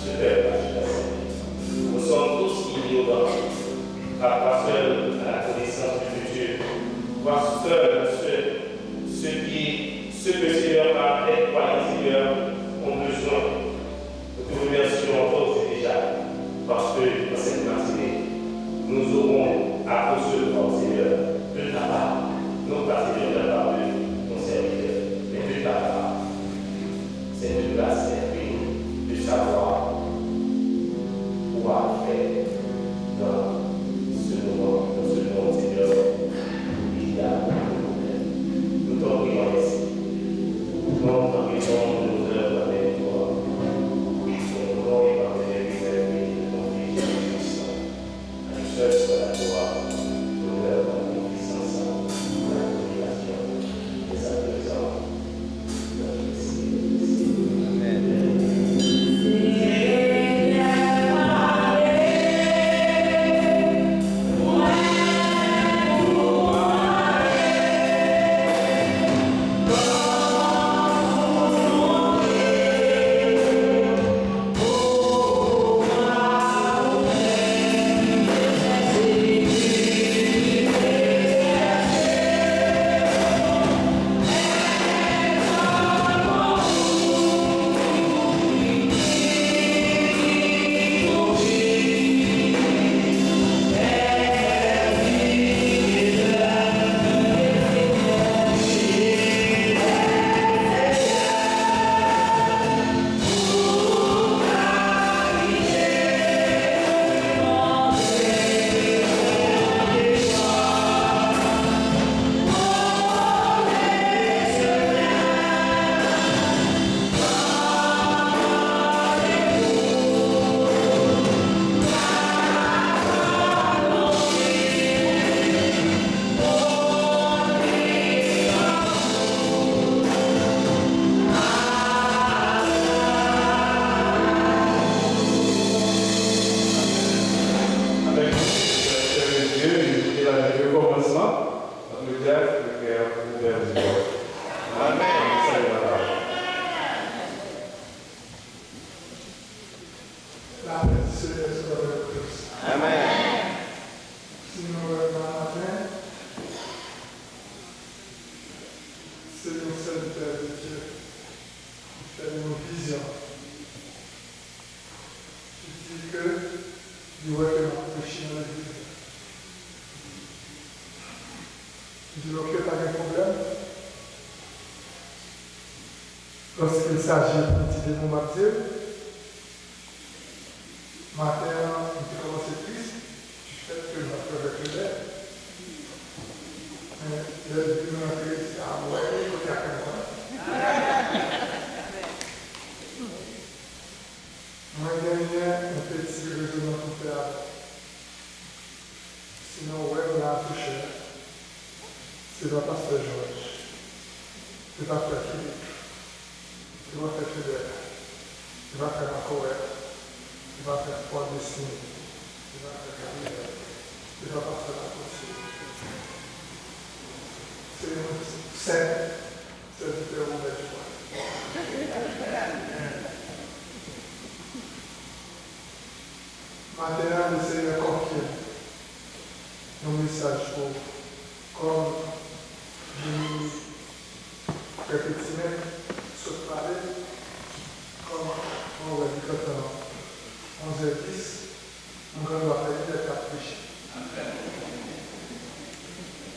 ce peuple, à cette assemblée. Nous sommes tous ignorants, car toi seul as la connaissance du futur. Toi seul sais ce qui, ce que, Seigneur, par avec toi, les Seigneur, ont besoin. Nous te remercions d'ores et déjà, parce que dans cette matinée, nous aurons à recevoir, Seigneur, de ta part, non pas, Seigneur, de la part de ton serviteur, mais de ta part, cette grâce infinie de savoir quoi faire dans ce moment, dans ce monde, Seigneur, où il y a beaucoup de problèmes. Nous t'en prions ainsi. Au nom de nos œuvres, mais de toi. Au nom et par le bienfait de ton Fils Jésus-Christ, à lui seul soit la gloire, l'honneur, la puissance, la glorification, dès à présent, dans tous les siècles des siècles. Amen. Avèk nou, Sèvitè Dye, li te la depi okòmansman, ant le diak, le pè, le pè. Amèn. Salut, madame. Se yon sèvitè de Dye ki fè yon vizyon, ki di ke li wè ke m ap preche nan legliz la. M di l, "Oke, pa gen pwoblèm." Lorsqu'il s'agit de ti de mo m ap di l, maten an, m te kòmanse tris du fait que m pa t wè Bèkilè. Men, lè l vin rantre, li di, "A, mwen, e kote a fè mwen?" Mwen genyen yon peti rezonman pou fè avè w. Sinon, w wè m la tou chè. Se pa pastè Jòj. Se pa frè Filip. Se pa frè Filbè. Se pa frè Makowèl. Se pa frè Pòl Desni. Se pa frè Gabriyèl. Se pa pastè Lakotye. Se yon senp sèvitè Wobè Dibwa. Maten an, Lesenyè konfye m yon mesaj pou ou. Kòm Jimmy Frè Petimen sot pale, kòm mwen wè li gentan onzè dis, m gen dwa fè li lè k ap preche.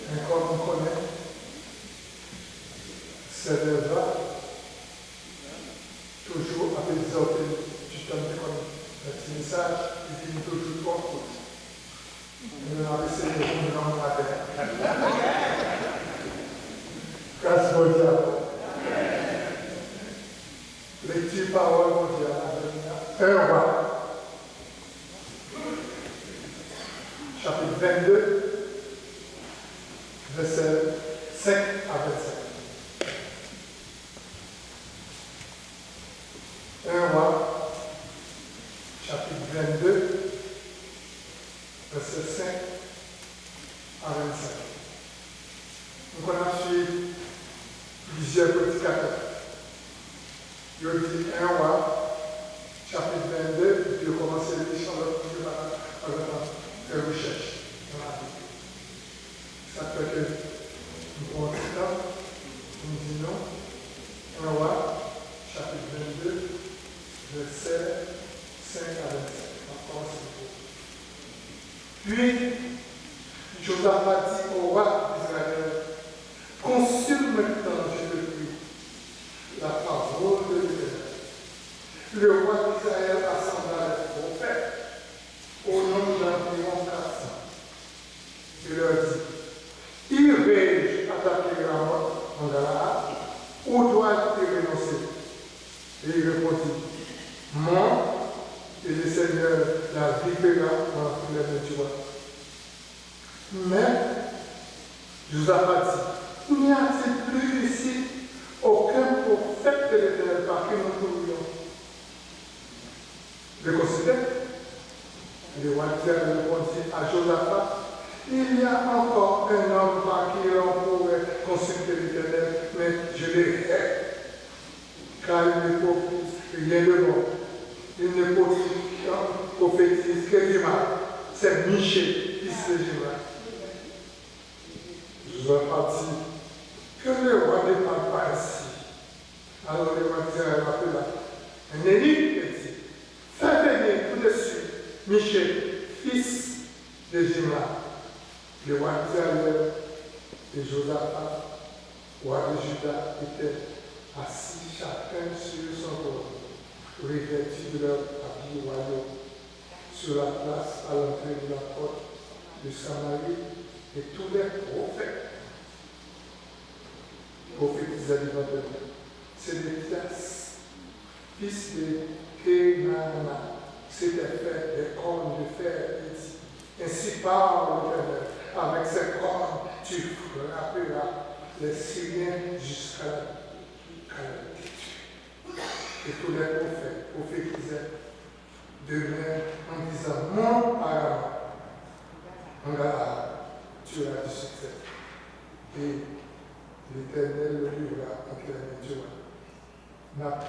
Men kòm m konnen sè Dèlva toujou ap egzòte m, ti tan m te konn fè ti mesaj, li vin toujou twò kout. Ebyen, n ap eseye jwenn yon maten. Gras Bondye avè w. Lekti pawòl Bondye a, n a jwenn nan en Wa, chapit vennde, vèsè senk a vennsenk. En Wa, chapit vennde, vèsè senk a vennsenk. Nou konn ap swiv plizyè predikatè. Yo di en Wa, chapit vennde, epi yo kòmanse li san lòt moun yo pa t ap, pa t ap fè rechèch nan Labib. Sa k fè ke m pran ti tan pou m di nou, en Wa, chapit vennde, vèsè senk a vennsenk. M ap kòmanse pou ou. Puis, Josaphat dit au roi d'Israël, consulte maintenant, je te prie, la parole de l'Éternel. Le roi d'Israël rassembla les prophètes au nombre d'environ quatre cents et leur dit, Irai-je attaquer Ramoth en Galaad, ou dois-je y renoncer? Et il répondit, Monte, et le Seigneur la vivra entre les mains du roi. Mais Josaphat dit, N'y a-t-il plus ici aucun prophète de l'Éternel par qui nous pourrions le consulter? Le roi d'Israël répondit à Josaphat, Il y a encore un homme par qui l'on pourrait consulter l'Éternel, mais je le hais, car il ne profite rien de bon. Il ne prophétise que du mal. C'est Michée, fils de Jimla. Josaphat dit, Que le roi ne parle pas ainsi. Alors le roi d'Israël appela un eunuque et dit, Fais venir tout de suite Michée, fils de Jimla. Le roi d'Israël et Josaphat, roi de Juda, étaient assis chacun sur son trône, revêtus de leurs habits royaux, sur la place à l'entrée de la porte de Samarie, et tous les prophètes prophétisaient devant eux. Sédécias, fils de Kenaana, s'était fait des cornes de fer et dit, Ainsi parle l'Éternel, avec ces cornes tu frapperas les Syriens jusqu'à la, qu'à la détruire. Et tous les prophètes prophétisaient de même en disant, Monte à Ramoth en Galaad, tu auras du succès. Et l'Éternel le livra entre les mains du roi. N ap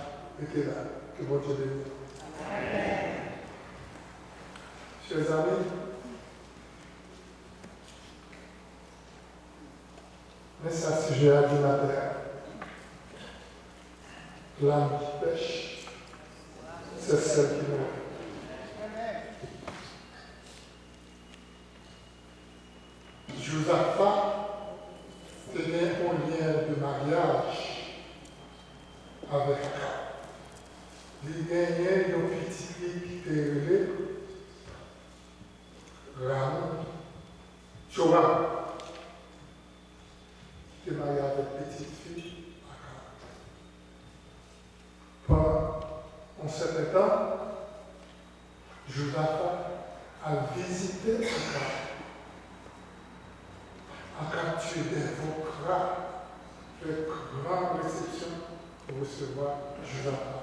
rete la. Ke Bondye beni nou. Chers amis, men sa sijè a di maten an. Lam ki pèch, se sèl ki move. Jozafa te gen yon lyen de maryaj avèk Akab. Li genyen yon pitit li ki te rele Ram, Joram, ki te marye avèk pitit fi Akab. Pandan yon sèten tan, Jozafa al vizite Akab. Akab tire dè vo kra, fè gran resepsyon pou resevwa Jozafa.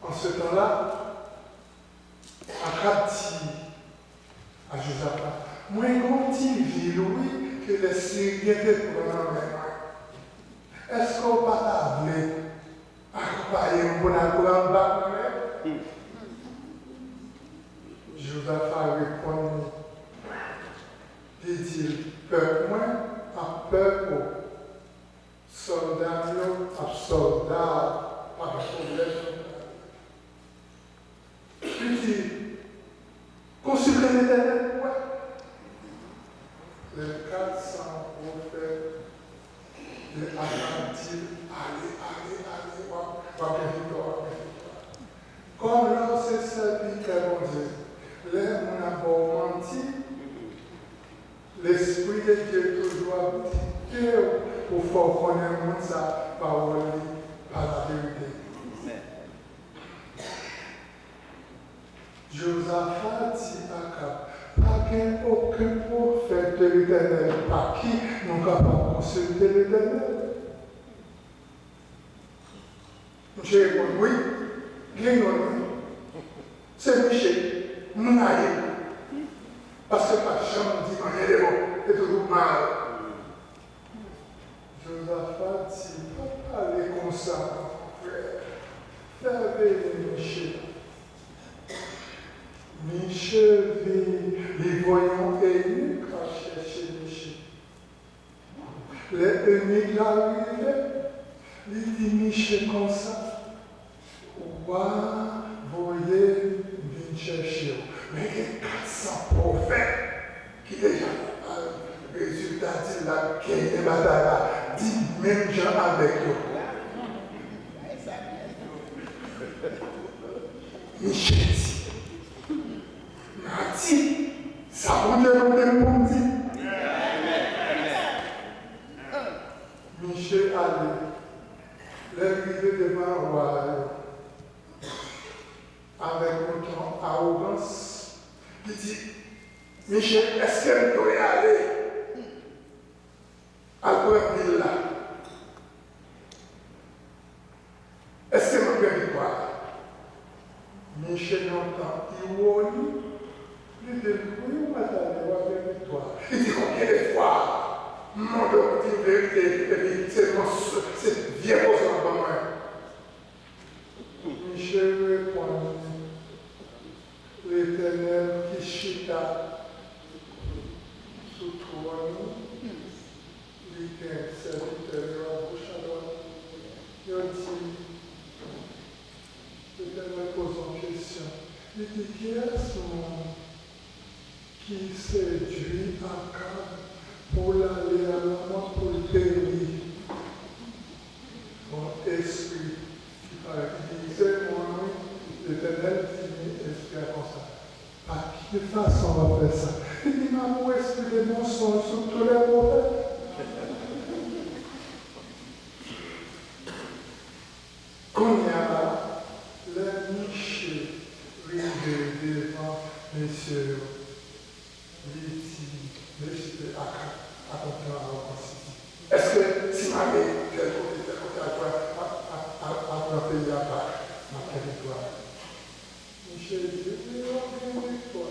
An se tan la, Akab di a Jozafa, mwen gen yon ti vil, wi, ke lè Siryen te pran nan men mwen. Èske w pa ta vle akonpaye m pou n al pran l bak nan men? Jozafa reponn li, li di l, pèp mwen ap pèp ou, sòlda m yo ap sòlda w, pa gen pwoblèm. Li di, konsilte Letènèl pou wè. Lè kat san pwofèt, lè Akab di l, ale, ale, ale, w ap, w ap gen viktwa, w ap gen viktwa. Kòm lè w se sèvitè Bondye, lè moun ap ba w manti, Lespri de Dye toujou ap dikte w pou fè w konnen moun sa a pawòl li pa laverite. Jozafa di Akab, pa gen okenn pwofèt de Letènèl pa ki nou kapab konsilte Letènèl? Misye reponn, wi, gen youn, wi. Se Miche, m rayi l. Paske l pa janm di anyen de bon, e toujou mal. Jozafa di, pa pale konsa, mon frè. Fè vini Miche. Miche vini, li voye yon enik al chèche Miche. Lè enik la rive, li di Miche konsa, wa voye m vin chèche w. Men gen kat san pwofèt ki deja al. Rezilta di l ap genyen batay la. Di menm jan avèk yo. Miche di, m a di sa Bondye mande m pou m di. Miche ale. Lè l rive devan wa yo, avèk yon ton awogans, li di, Miche, èske m dwe ale al pran vil la? Èske m ap gen viktwa a? Miche nan tan iwoni, li di l, wi, w mèt ale, w ap gen viktwa. Li di, konbyen de fwa m mande w pou di m verite, epi se mans, se vye koze w ap ban mwen? Miche reponn li, Letènèl ki chita sou twòn li, li gen sèvitè yo a goch a dwat. Yo di, Letènèl poze yon kesyon. Li di, kiyès moun ki sedui Akab pou l ale a lanmò pou l peri? Bon, espri ki parèt li di, se mwen, wi. Letènèl di espri a konsa, pa ki fason w ap fè sa? Li di, m ap voye espri de mansonj sou tout lè pwofèt. Kounye a la, lè Miche rive devan mesye yo, li di, mesye Akab, ak yon ton awogans, li di, èske si m ale tèl kote, tèl kote, al pran, al, al, al, al pran peyi a bak, m ap gen viktwa? Miche di, wi, w ap gen viktwa.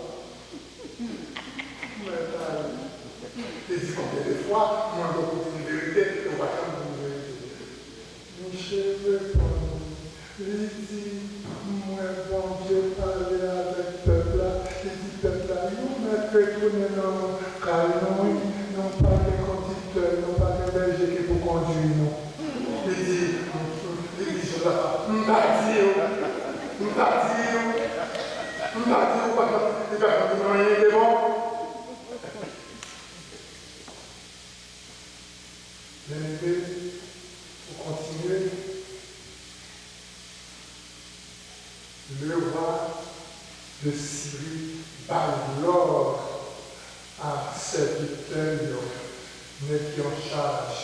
Mèt ale. Li di, konbyen de fwa m mande w pou di m verite, e w pa janm di m verite? Miche reponn li, Byeneme, pou kontinye, le roi de Syrie bay lòd a sèvitè yo, nèg ki an chaj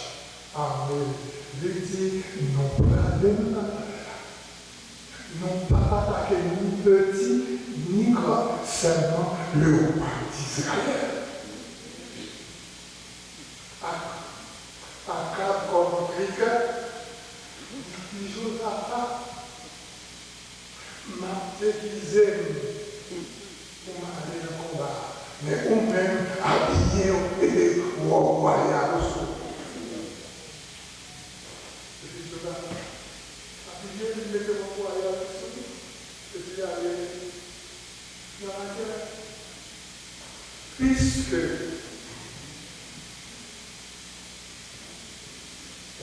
ame, li di, nou prale, nou p ap atake ni peti, ni gran, sèlman le roi d'Israël. Ak Akab kòm krikè, li di Jozafa, m ap degize m pou m ale nan konba a, men ou menm abiye w, mete wòb wayal ou sou ou. Epi Jozafa abiye l, li mete wòb wayal li sou li, epi l ale nan lagè. Piske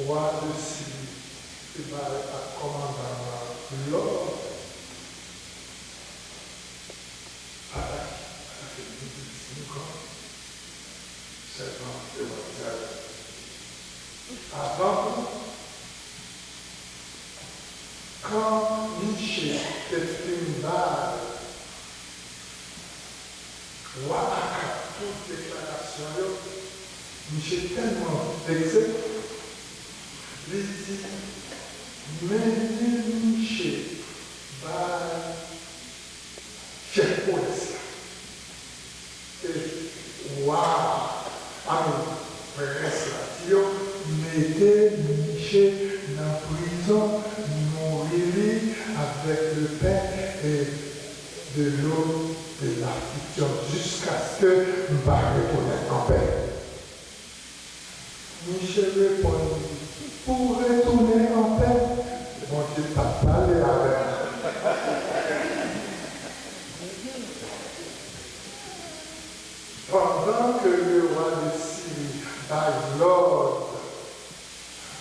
wa de Siri te bay ak kòmandan an lòd, atake, atake ni piti ni gran, sèlman le wa Izrayèl. Avan tou, kan Miche te fin bay wa Akab tout deklarasyon yo, Miche tèlman vekse, li di, mennen Miche bay chèf prens la. E wa a, amen, prens la di yo, mete Miche nan prizon, nouri li avèk lepen e delo de lafliksyon, jiskaske m pa retounen anpè. Miche reponn li, pou w retounen anpè, Bondye p ap pale avè m. Pandan ke le wa de Siri bay lòd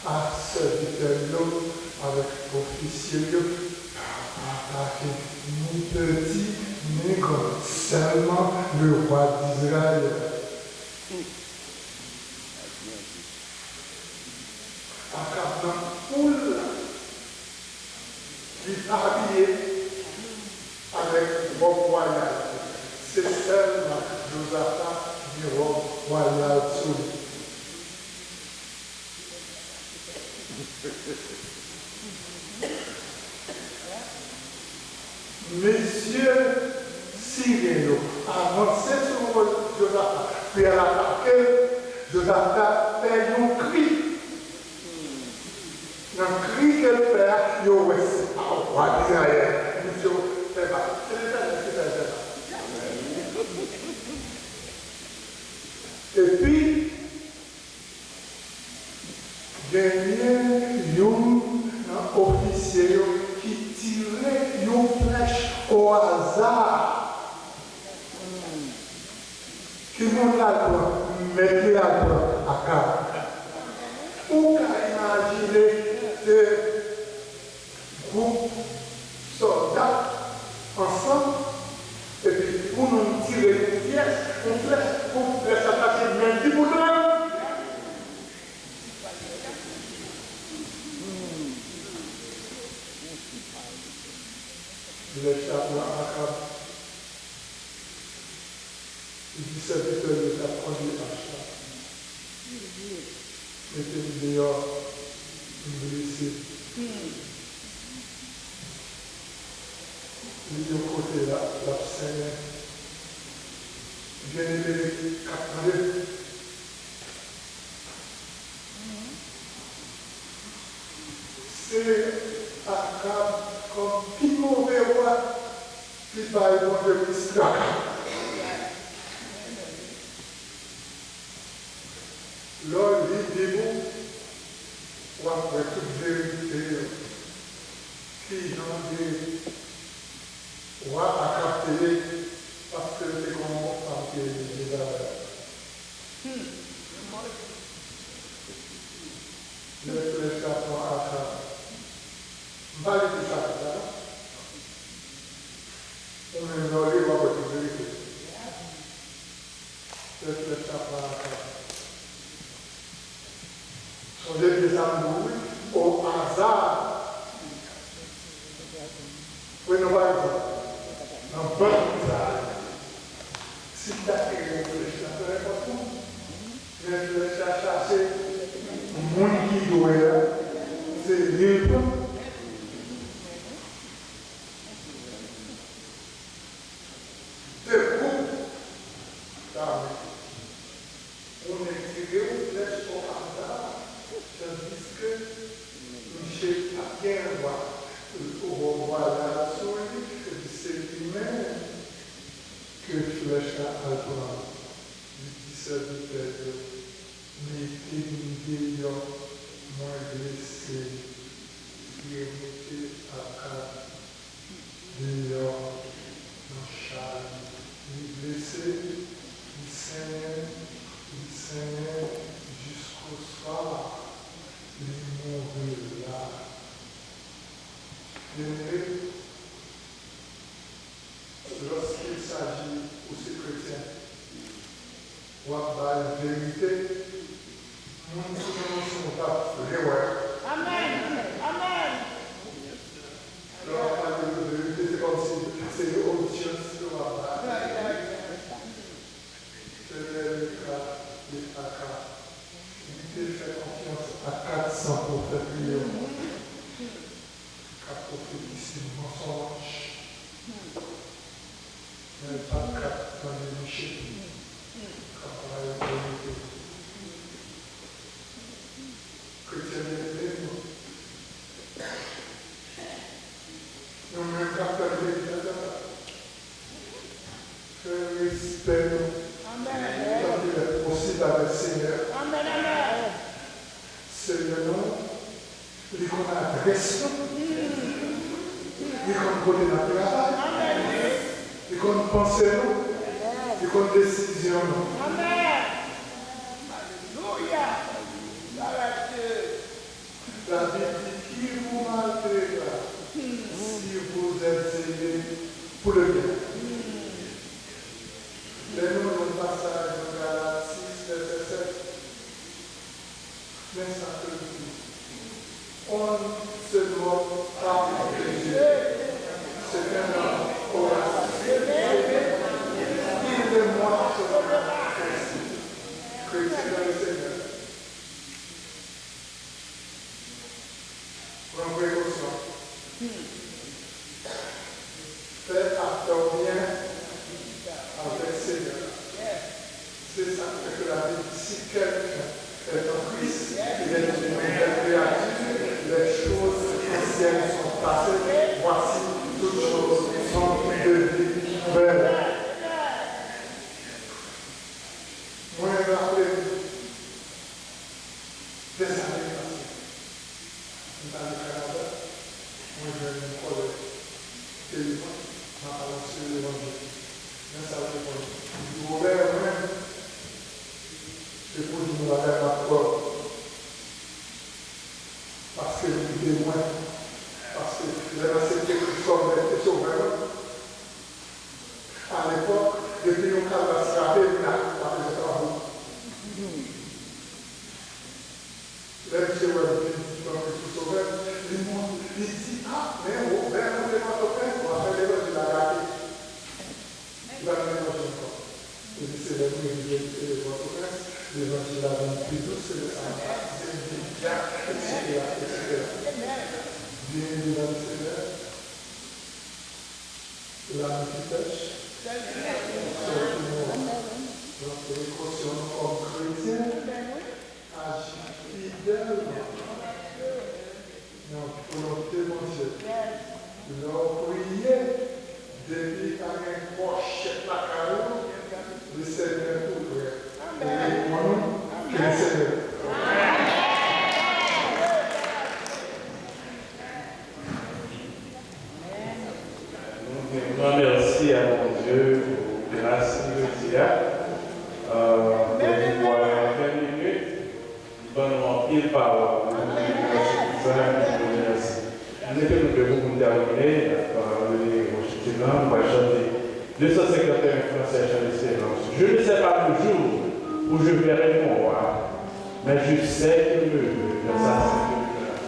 a sèvitè yo avèk ofisye yo, pa atake ni peti ni gran, sèlman le wa d'Izrayèl. Akab nan foul la, li pa abiye avèk wòb wayal. Se sèlman Jozafa ki gen wòb wayal sou li. Mesye siryen yo avanse sou Jozafa pou y al atake l. Jozafa fè yon kri. Nan kri ke l fè a, yo wè se pa wa Izrayèl. Mesye yo fè bal. Se Letènèl ki fè l fè sa. Epi, genyen youn nan ofisye yo ki tire yon flèch o aza. Ki moun l al pran? Mèt li al pran Akab. Ou ka imajine de gwoup sòlda ansanm, epi pou nou tire yon pyès, yon flèch, pou flèch la tache men li pou dwèt. Flèch la pran Akab. Li di sèvitè yo k ap kondui ach la, mete m deyò, m blese. Li yon kote la, l ap senyen. Byeneme k ap tande. Se Akab kòm pi move wa ki bay Bondye plis traka. Lè w li Bib ou, w ap wè tout verite yo. Kijan de wa Akab te ye, paske l te gen yon fanm ki rele Jezabèl. Lè flèch la pran Akab, m pa li di sa konsa non. Ou menm lè w li, w ap wè tout verite. Lè flèch la pran Akab, Sonje byen sa m di w wi, o aza. Pran yon pa egzanp, nan bann moun sa a, si m ta tire yon flèch nan fè nenpòt moun, men flèch la chache moun ki dwe a, se li l pran. De gwoup ta mete. Ou nèk tire yon flèch o aza, tandiske misye pa t gen vwa, vwa la sou li, epi se li menm ke flèch la al pran. Li di sèvitè yo, mete m deyò, mwen blese. Li remete ak deyò nan chay. Li blese, li senyen, li senyen jiskoswa li mouri la. Byeneme, lorsqu'il s'agit ou se kretyen, w ap bay verite, moun ki nan mason w pa vle wè. Amèn. Amèn. Lè w ap pale de verite, se kòmsi se yon odyans ke w ap bay. Senyè Mika, Mika, li te fè konfyans a kat san pwofèt li yo. K ap pwofetize mansonj, men l pa t ka tande Miche k ap bay verite. Kretyen byeneme, nou, nou menm k ap tande verite la, fè respè nou. Amèn. Tanke lè posib avèk Senyè. Amèn, amèn. Senyè nou, li konn adrès nou. Li konn kote n ap travay. Li konn panse nou. Li konn desizyon nou. Amèn. Alelouya. Glwa a Dye. Labib di, qui vous maltraitera, si vous êtes aimé pour le bien. Lè nou li yon pasaj nan Galat sis, vèsè sèt, men sa ke l di, on ne se moque pas de Dieu. C'est un homme aura suscité, il ne moque pas. Kretyen nan le Senyè. Pran prekosyon. Fè aktè w byen avèk Senyè a. Se sa k fè ke Labib di, si quelqu'un est en Christ, il est une nouvelle créature, les choses anciennes sont passées, voici, toutes choses sont devenues nouvelles. Mwen raple m, dèzane pase, m t ale Kanada, mwen jwenn yon kòlèg peyi mwen, m ap anonse levanjil. Men sa l reponn, li di, Robert, mwen, depi w di m yon bagay, m ap kwè w. Paske m ede mwen. Paske lè m aksepte Kris kòm Mèt e Sovè mwen, alepòk, depi yon kalbas frape m la, m ap bezwen tanbou. Lè misye wè m vin pran Kris pou Sovè m, li mon-, li di, a, men Robert, monte Pòtoprens, w ap fè levanjil la gate. Li pa t nan levanjil ankò. Epi se lè m rive, e, Pòtoprens, levanjil la vin pi dous, se lè sa a m batize, m vin dyak, etsetera, etsetera. Byeneme nan le Senyè, lame ki pèch, sèl ki mouri. Pran prekosyon nou kòm kretyen, aji fidèlman nan volonte Bondye. Lè w priye, depi pa gen pòchèt lakay ou, le Senyè tou prè pou reponn ou. Ke le Senyè. Nou di yon gran mèsi a Bondye pou gras li jodi a. Euh, dènye vwa a, ven minit. Li ban nou anpil pawòl. Nou di Bondye mèsi pou sa, nou di Bondye mèsi. Ann mete nou debout pou n tèmine, n ap rele Washington nan, nou pral chante de san senkanteyen fransè, Chant d'espérance. Je ne sais pas toujours où je verrai mon roi. Mais je sais qu'il me veut dans sa sainte demeure.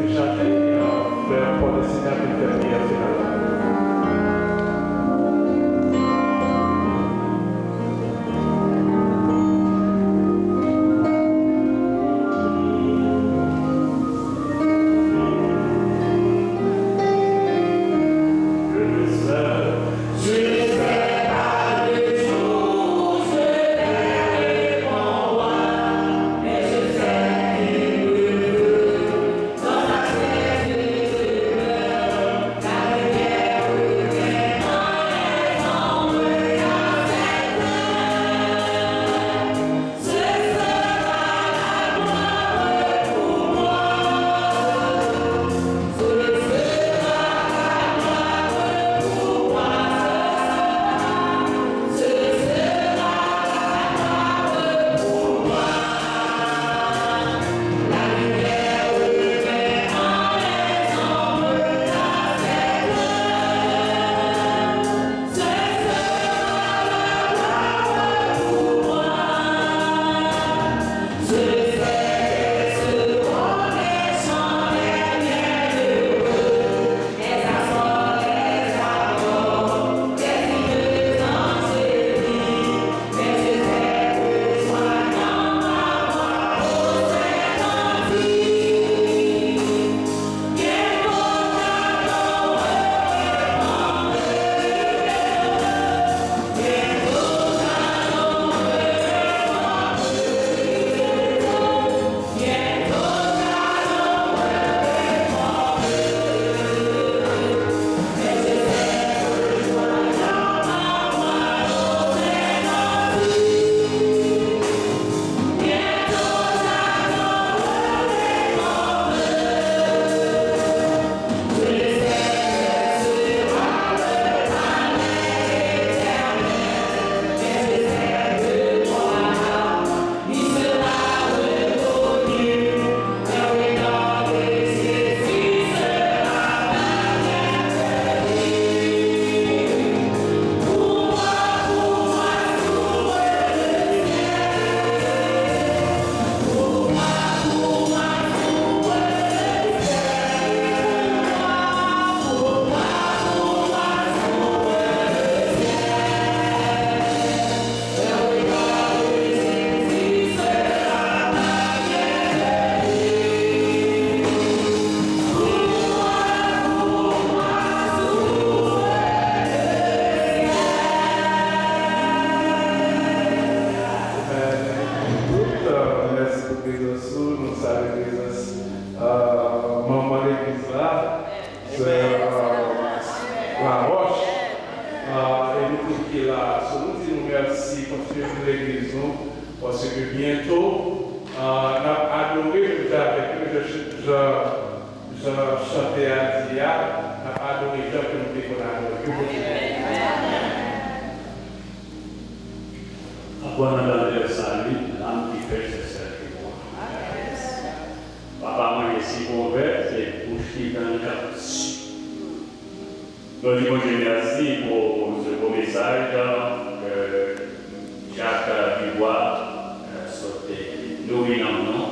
Nous chanter, euh, frère Paul et Seigneur, qui fait prière finale. Tout, euh, mèsi pou prezans ou. Nou salye prezans, euh, manman legliz la, sè, euh, Laroche. Euh, e nou tout ki la, so nou di nou mèsi, kontinye pou legliz nou, paske byento, euh, n ap adore menm jan avèk yo, jan, jan, jan chante a di a, n ap adore jan ke nou te konn adore yo. Apprends à l'Éternel sa nuit, l'âme qui pêche se sert de moi. Papa mwen gen sipon vè, se bouch ki tann k ap. Nou di Bondye mèsi pou se bon mesaj, euh, Jacques Dubois, euh, sot nouri nanm nou.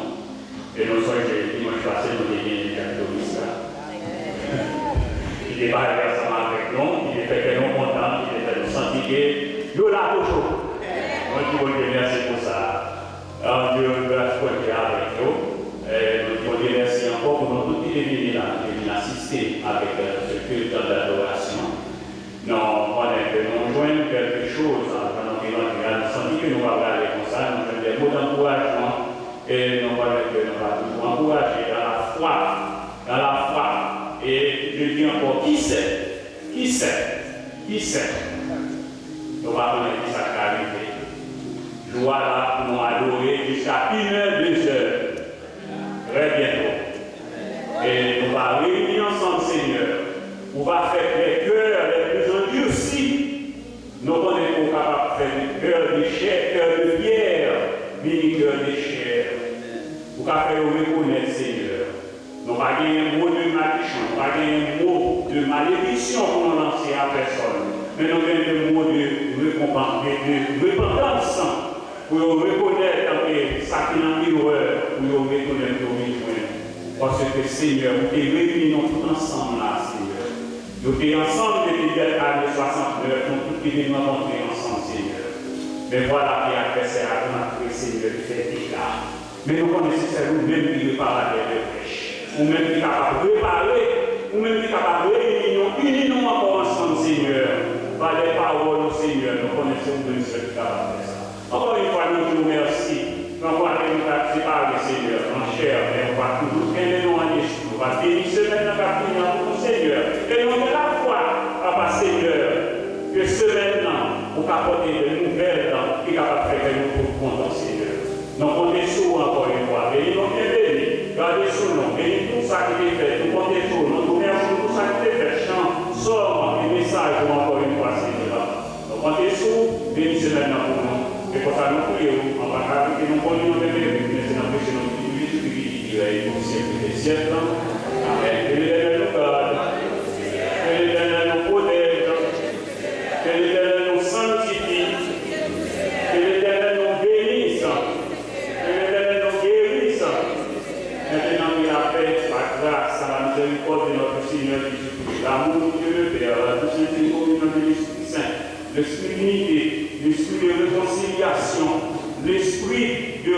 E nou sonje dimanch pase, nou te gen Jacques Doris la. Ki te pale ansanm avèk nou, ki te fè kè nou kontan, ki te fè nou santi ke nou la toujou. Nou di Bondye mèsi pou sa. Bondye gras Bondye avèk nou. E nou di Bondye mèsi ankò pou nou tout ki te vini la, ki te vin asiste avèk, euh, se kilt dadorasyon. Nou konnen ke nou jwenn kèlke choz, an, jan nou te rantre a, nou santi ke nou pa prale konsa, nou jwenn de mo dankourajman, e nou konnen ke nou va toujou ankouraje dans la foi, dans la foi. E je dis encore, qui sait, qui sait, qui sait? Nou pa konnen kisa k ka rive. Jou a la pou nou adore jiska inè, dezè. Trè byento. E nou va reyini ansanm, Senyè. Ou va fè les cœurs les plus endurcis. Nou konnen ke ou kapab fè de cœur de chair, cœur de pierre, vini cœur de chair. Ou ka fè yo rekonèt, Senyè. Nou pa genyen mo de madichon, nou pa genyen mo de malediksyon pou nou lanse a pèsòn. Men nou genyen de mo de rekonpan-, de, de repantans. Pou yo rekonèt anke sa ki nan erè, pou yo retounen, pou yo vin jwenn. Paske, Senyè, ou te reyini nou tout ansanm la, Senyè. Nou te ansanm depi dèt ane swasantnèf, nou tout te vin rankontre ansanm, Senyè. Men vwala ke advèsè a rantre, Senyè, li fè dega. Men nou konnen se sèl ou menm ki reparatè de brèch. Ou menm ki kapab repare, ou menm ki kapab reyini nou, ini nou ankò ansanm, Senyè. Pa de pawòl ou, Senyè, nou konnen se ou menm sèl ki kapab fè sa. Ankò yon fwa, nou di w mèsi. Yon fwa ke nou t ap separe, Senyè, an chè, men ou pa toujou kenbe nou an lespri. Ou pa beni semèn nan k ap vini an pou nou, Senyè. E nou gen lafwa, Papa Senyè, ke semèn nan, ou ka pote de nouvèl ki kapab fè ke nou tout kontan, Senyè. Nou konte sou ou ankò yon fwa. Beni nou, byen beni. Gade sou nou. Beni tout sa ki te fèt. Nou konte sou ou. Nou tou mèsi pou tout sa ki te fèt. Chan, sòm, e mesaj ou ankò yon fwa, Senyè. Nou konte sou ou, beni semèn nan pou nou. E konsa nou priye w, an pa ka priye nou koni nou te meri, men se nan presyè non de Jezi Kris ki viv e ki règne pou syèk de syèk lan. Amèn. Ke Letènèl nou gad. Ke Letènèl nou pwotèj. Ke Letènèl nou sanktifye. Ke Letènèl nou beni. Ke Letènèl nou geri. Maintenant que la paix, la grâce, la miséricorde de notre Seigneur Jésus-Christ, l'amour de Dieu le Père, la douce et sainte communion de l'Esprit Saint, l'esprit d'unité, l'esprit de réconciliation, l'esprit de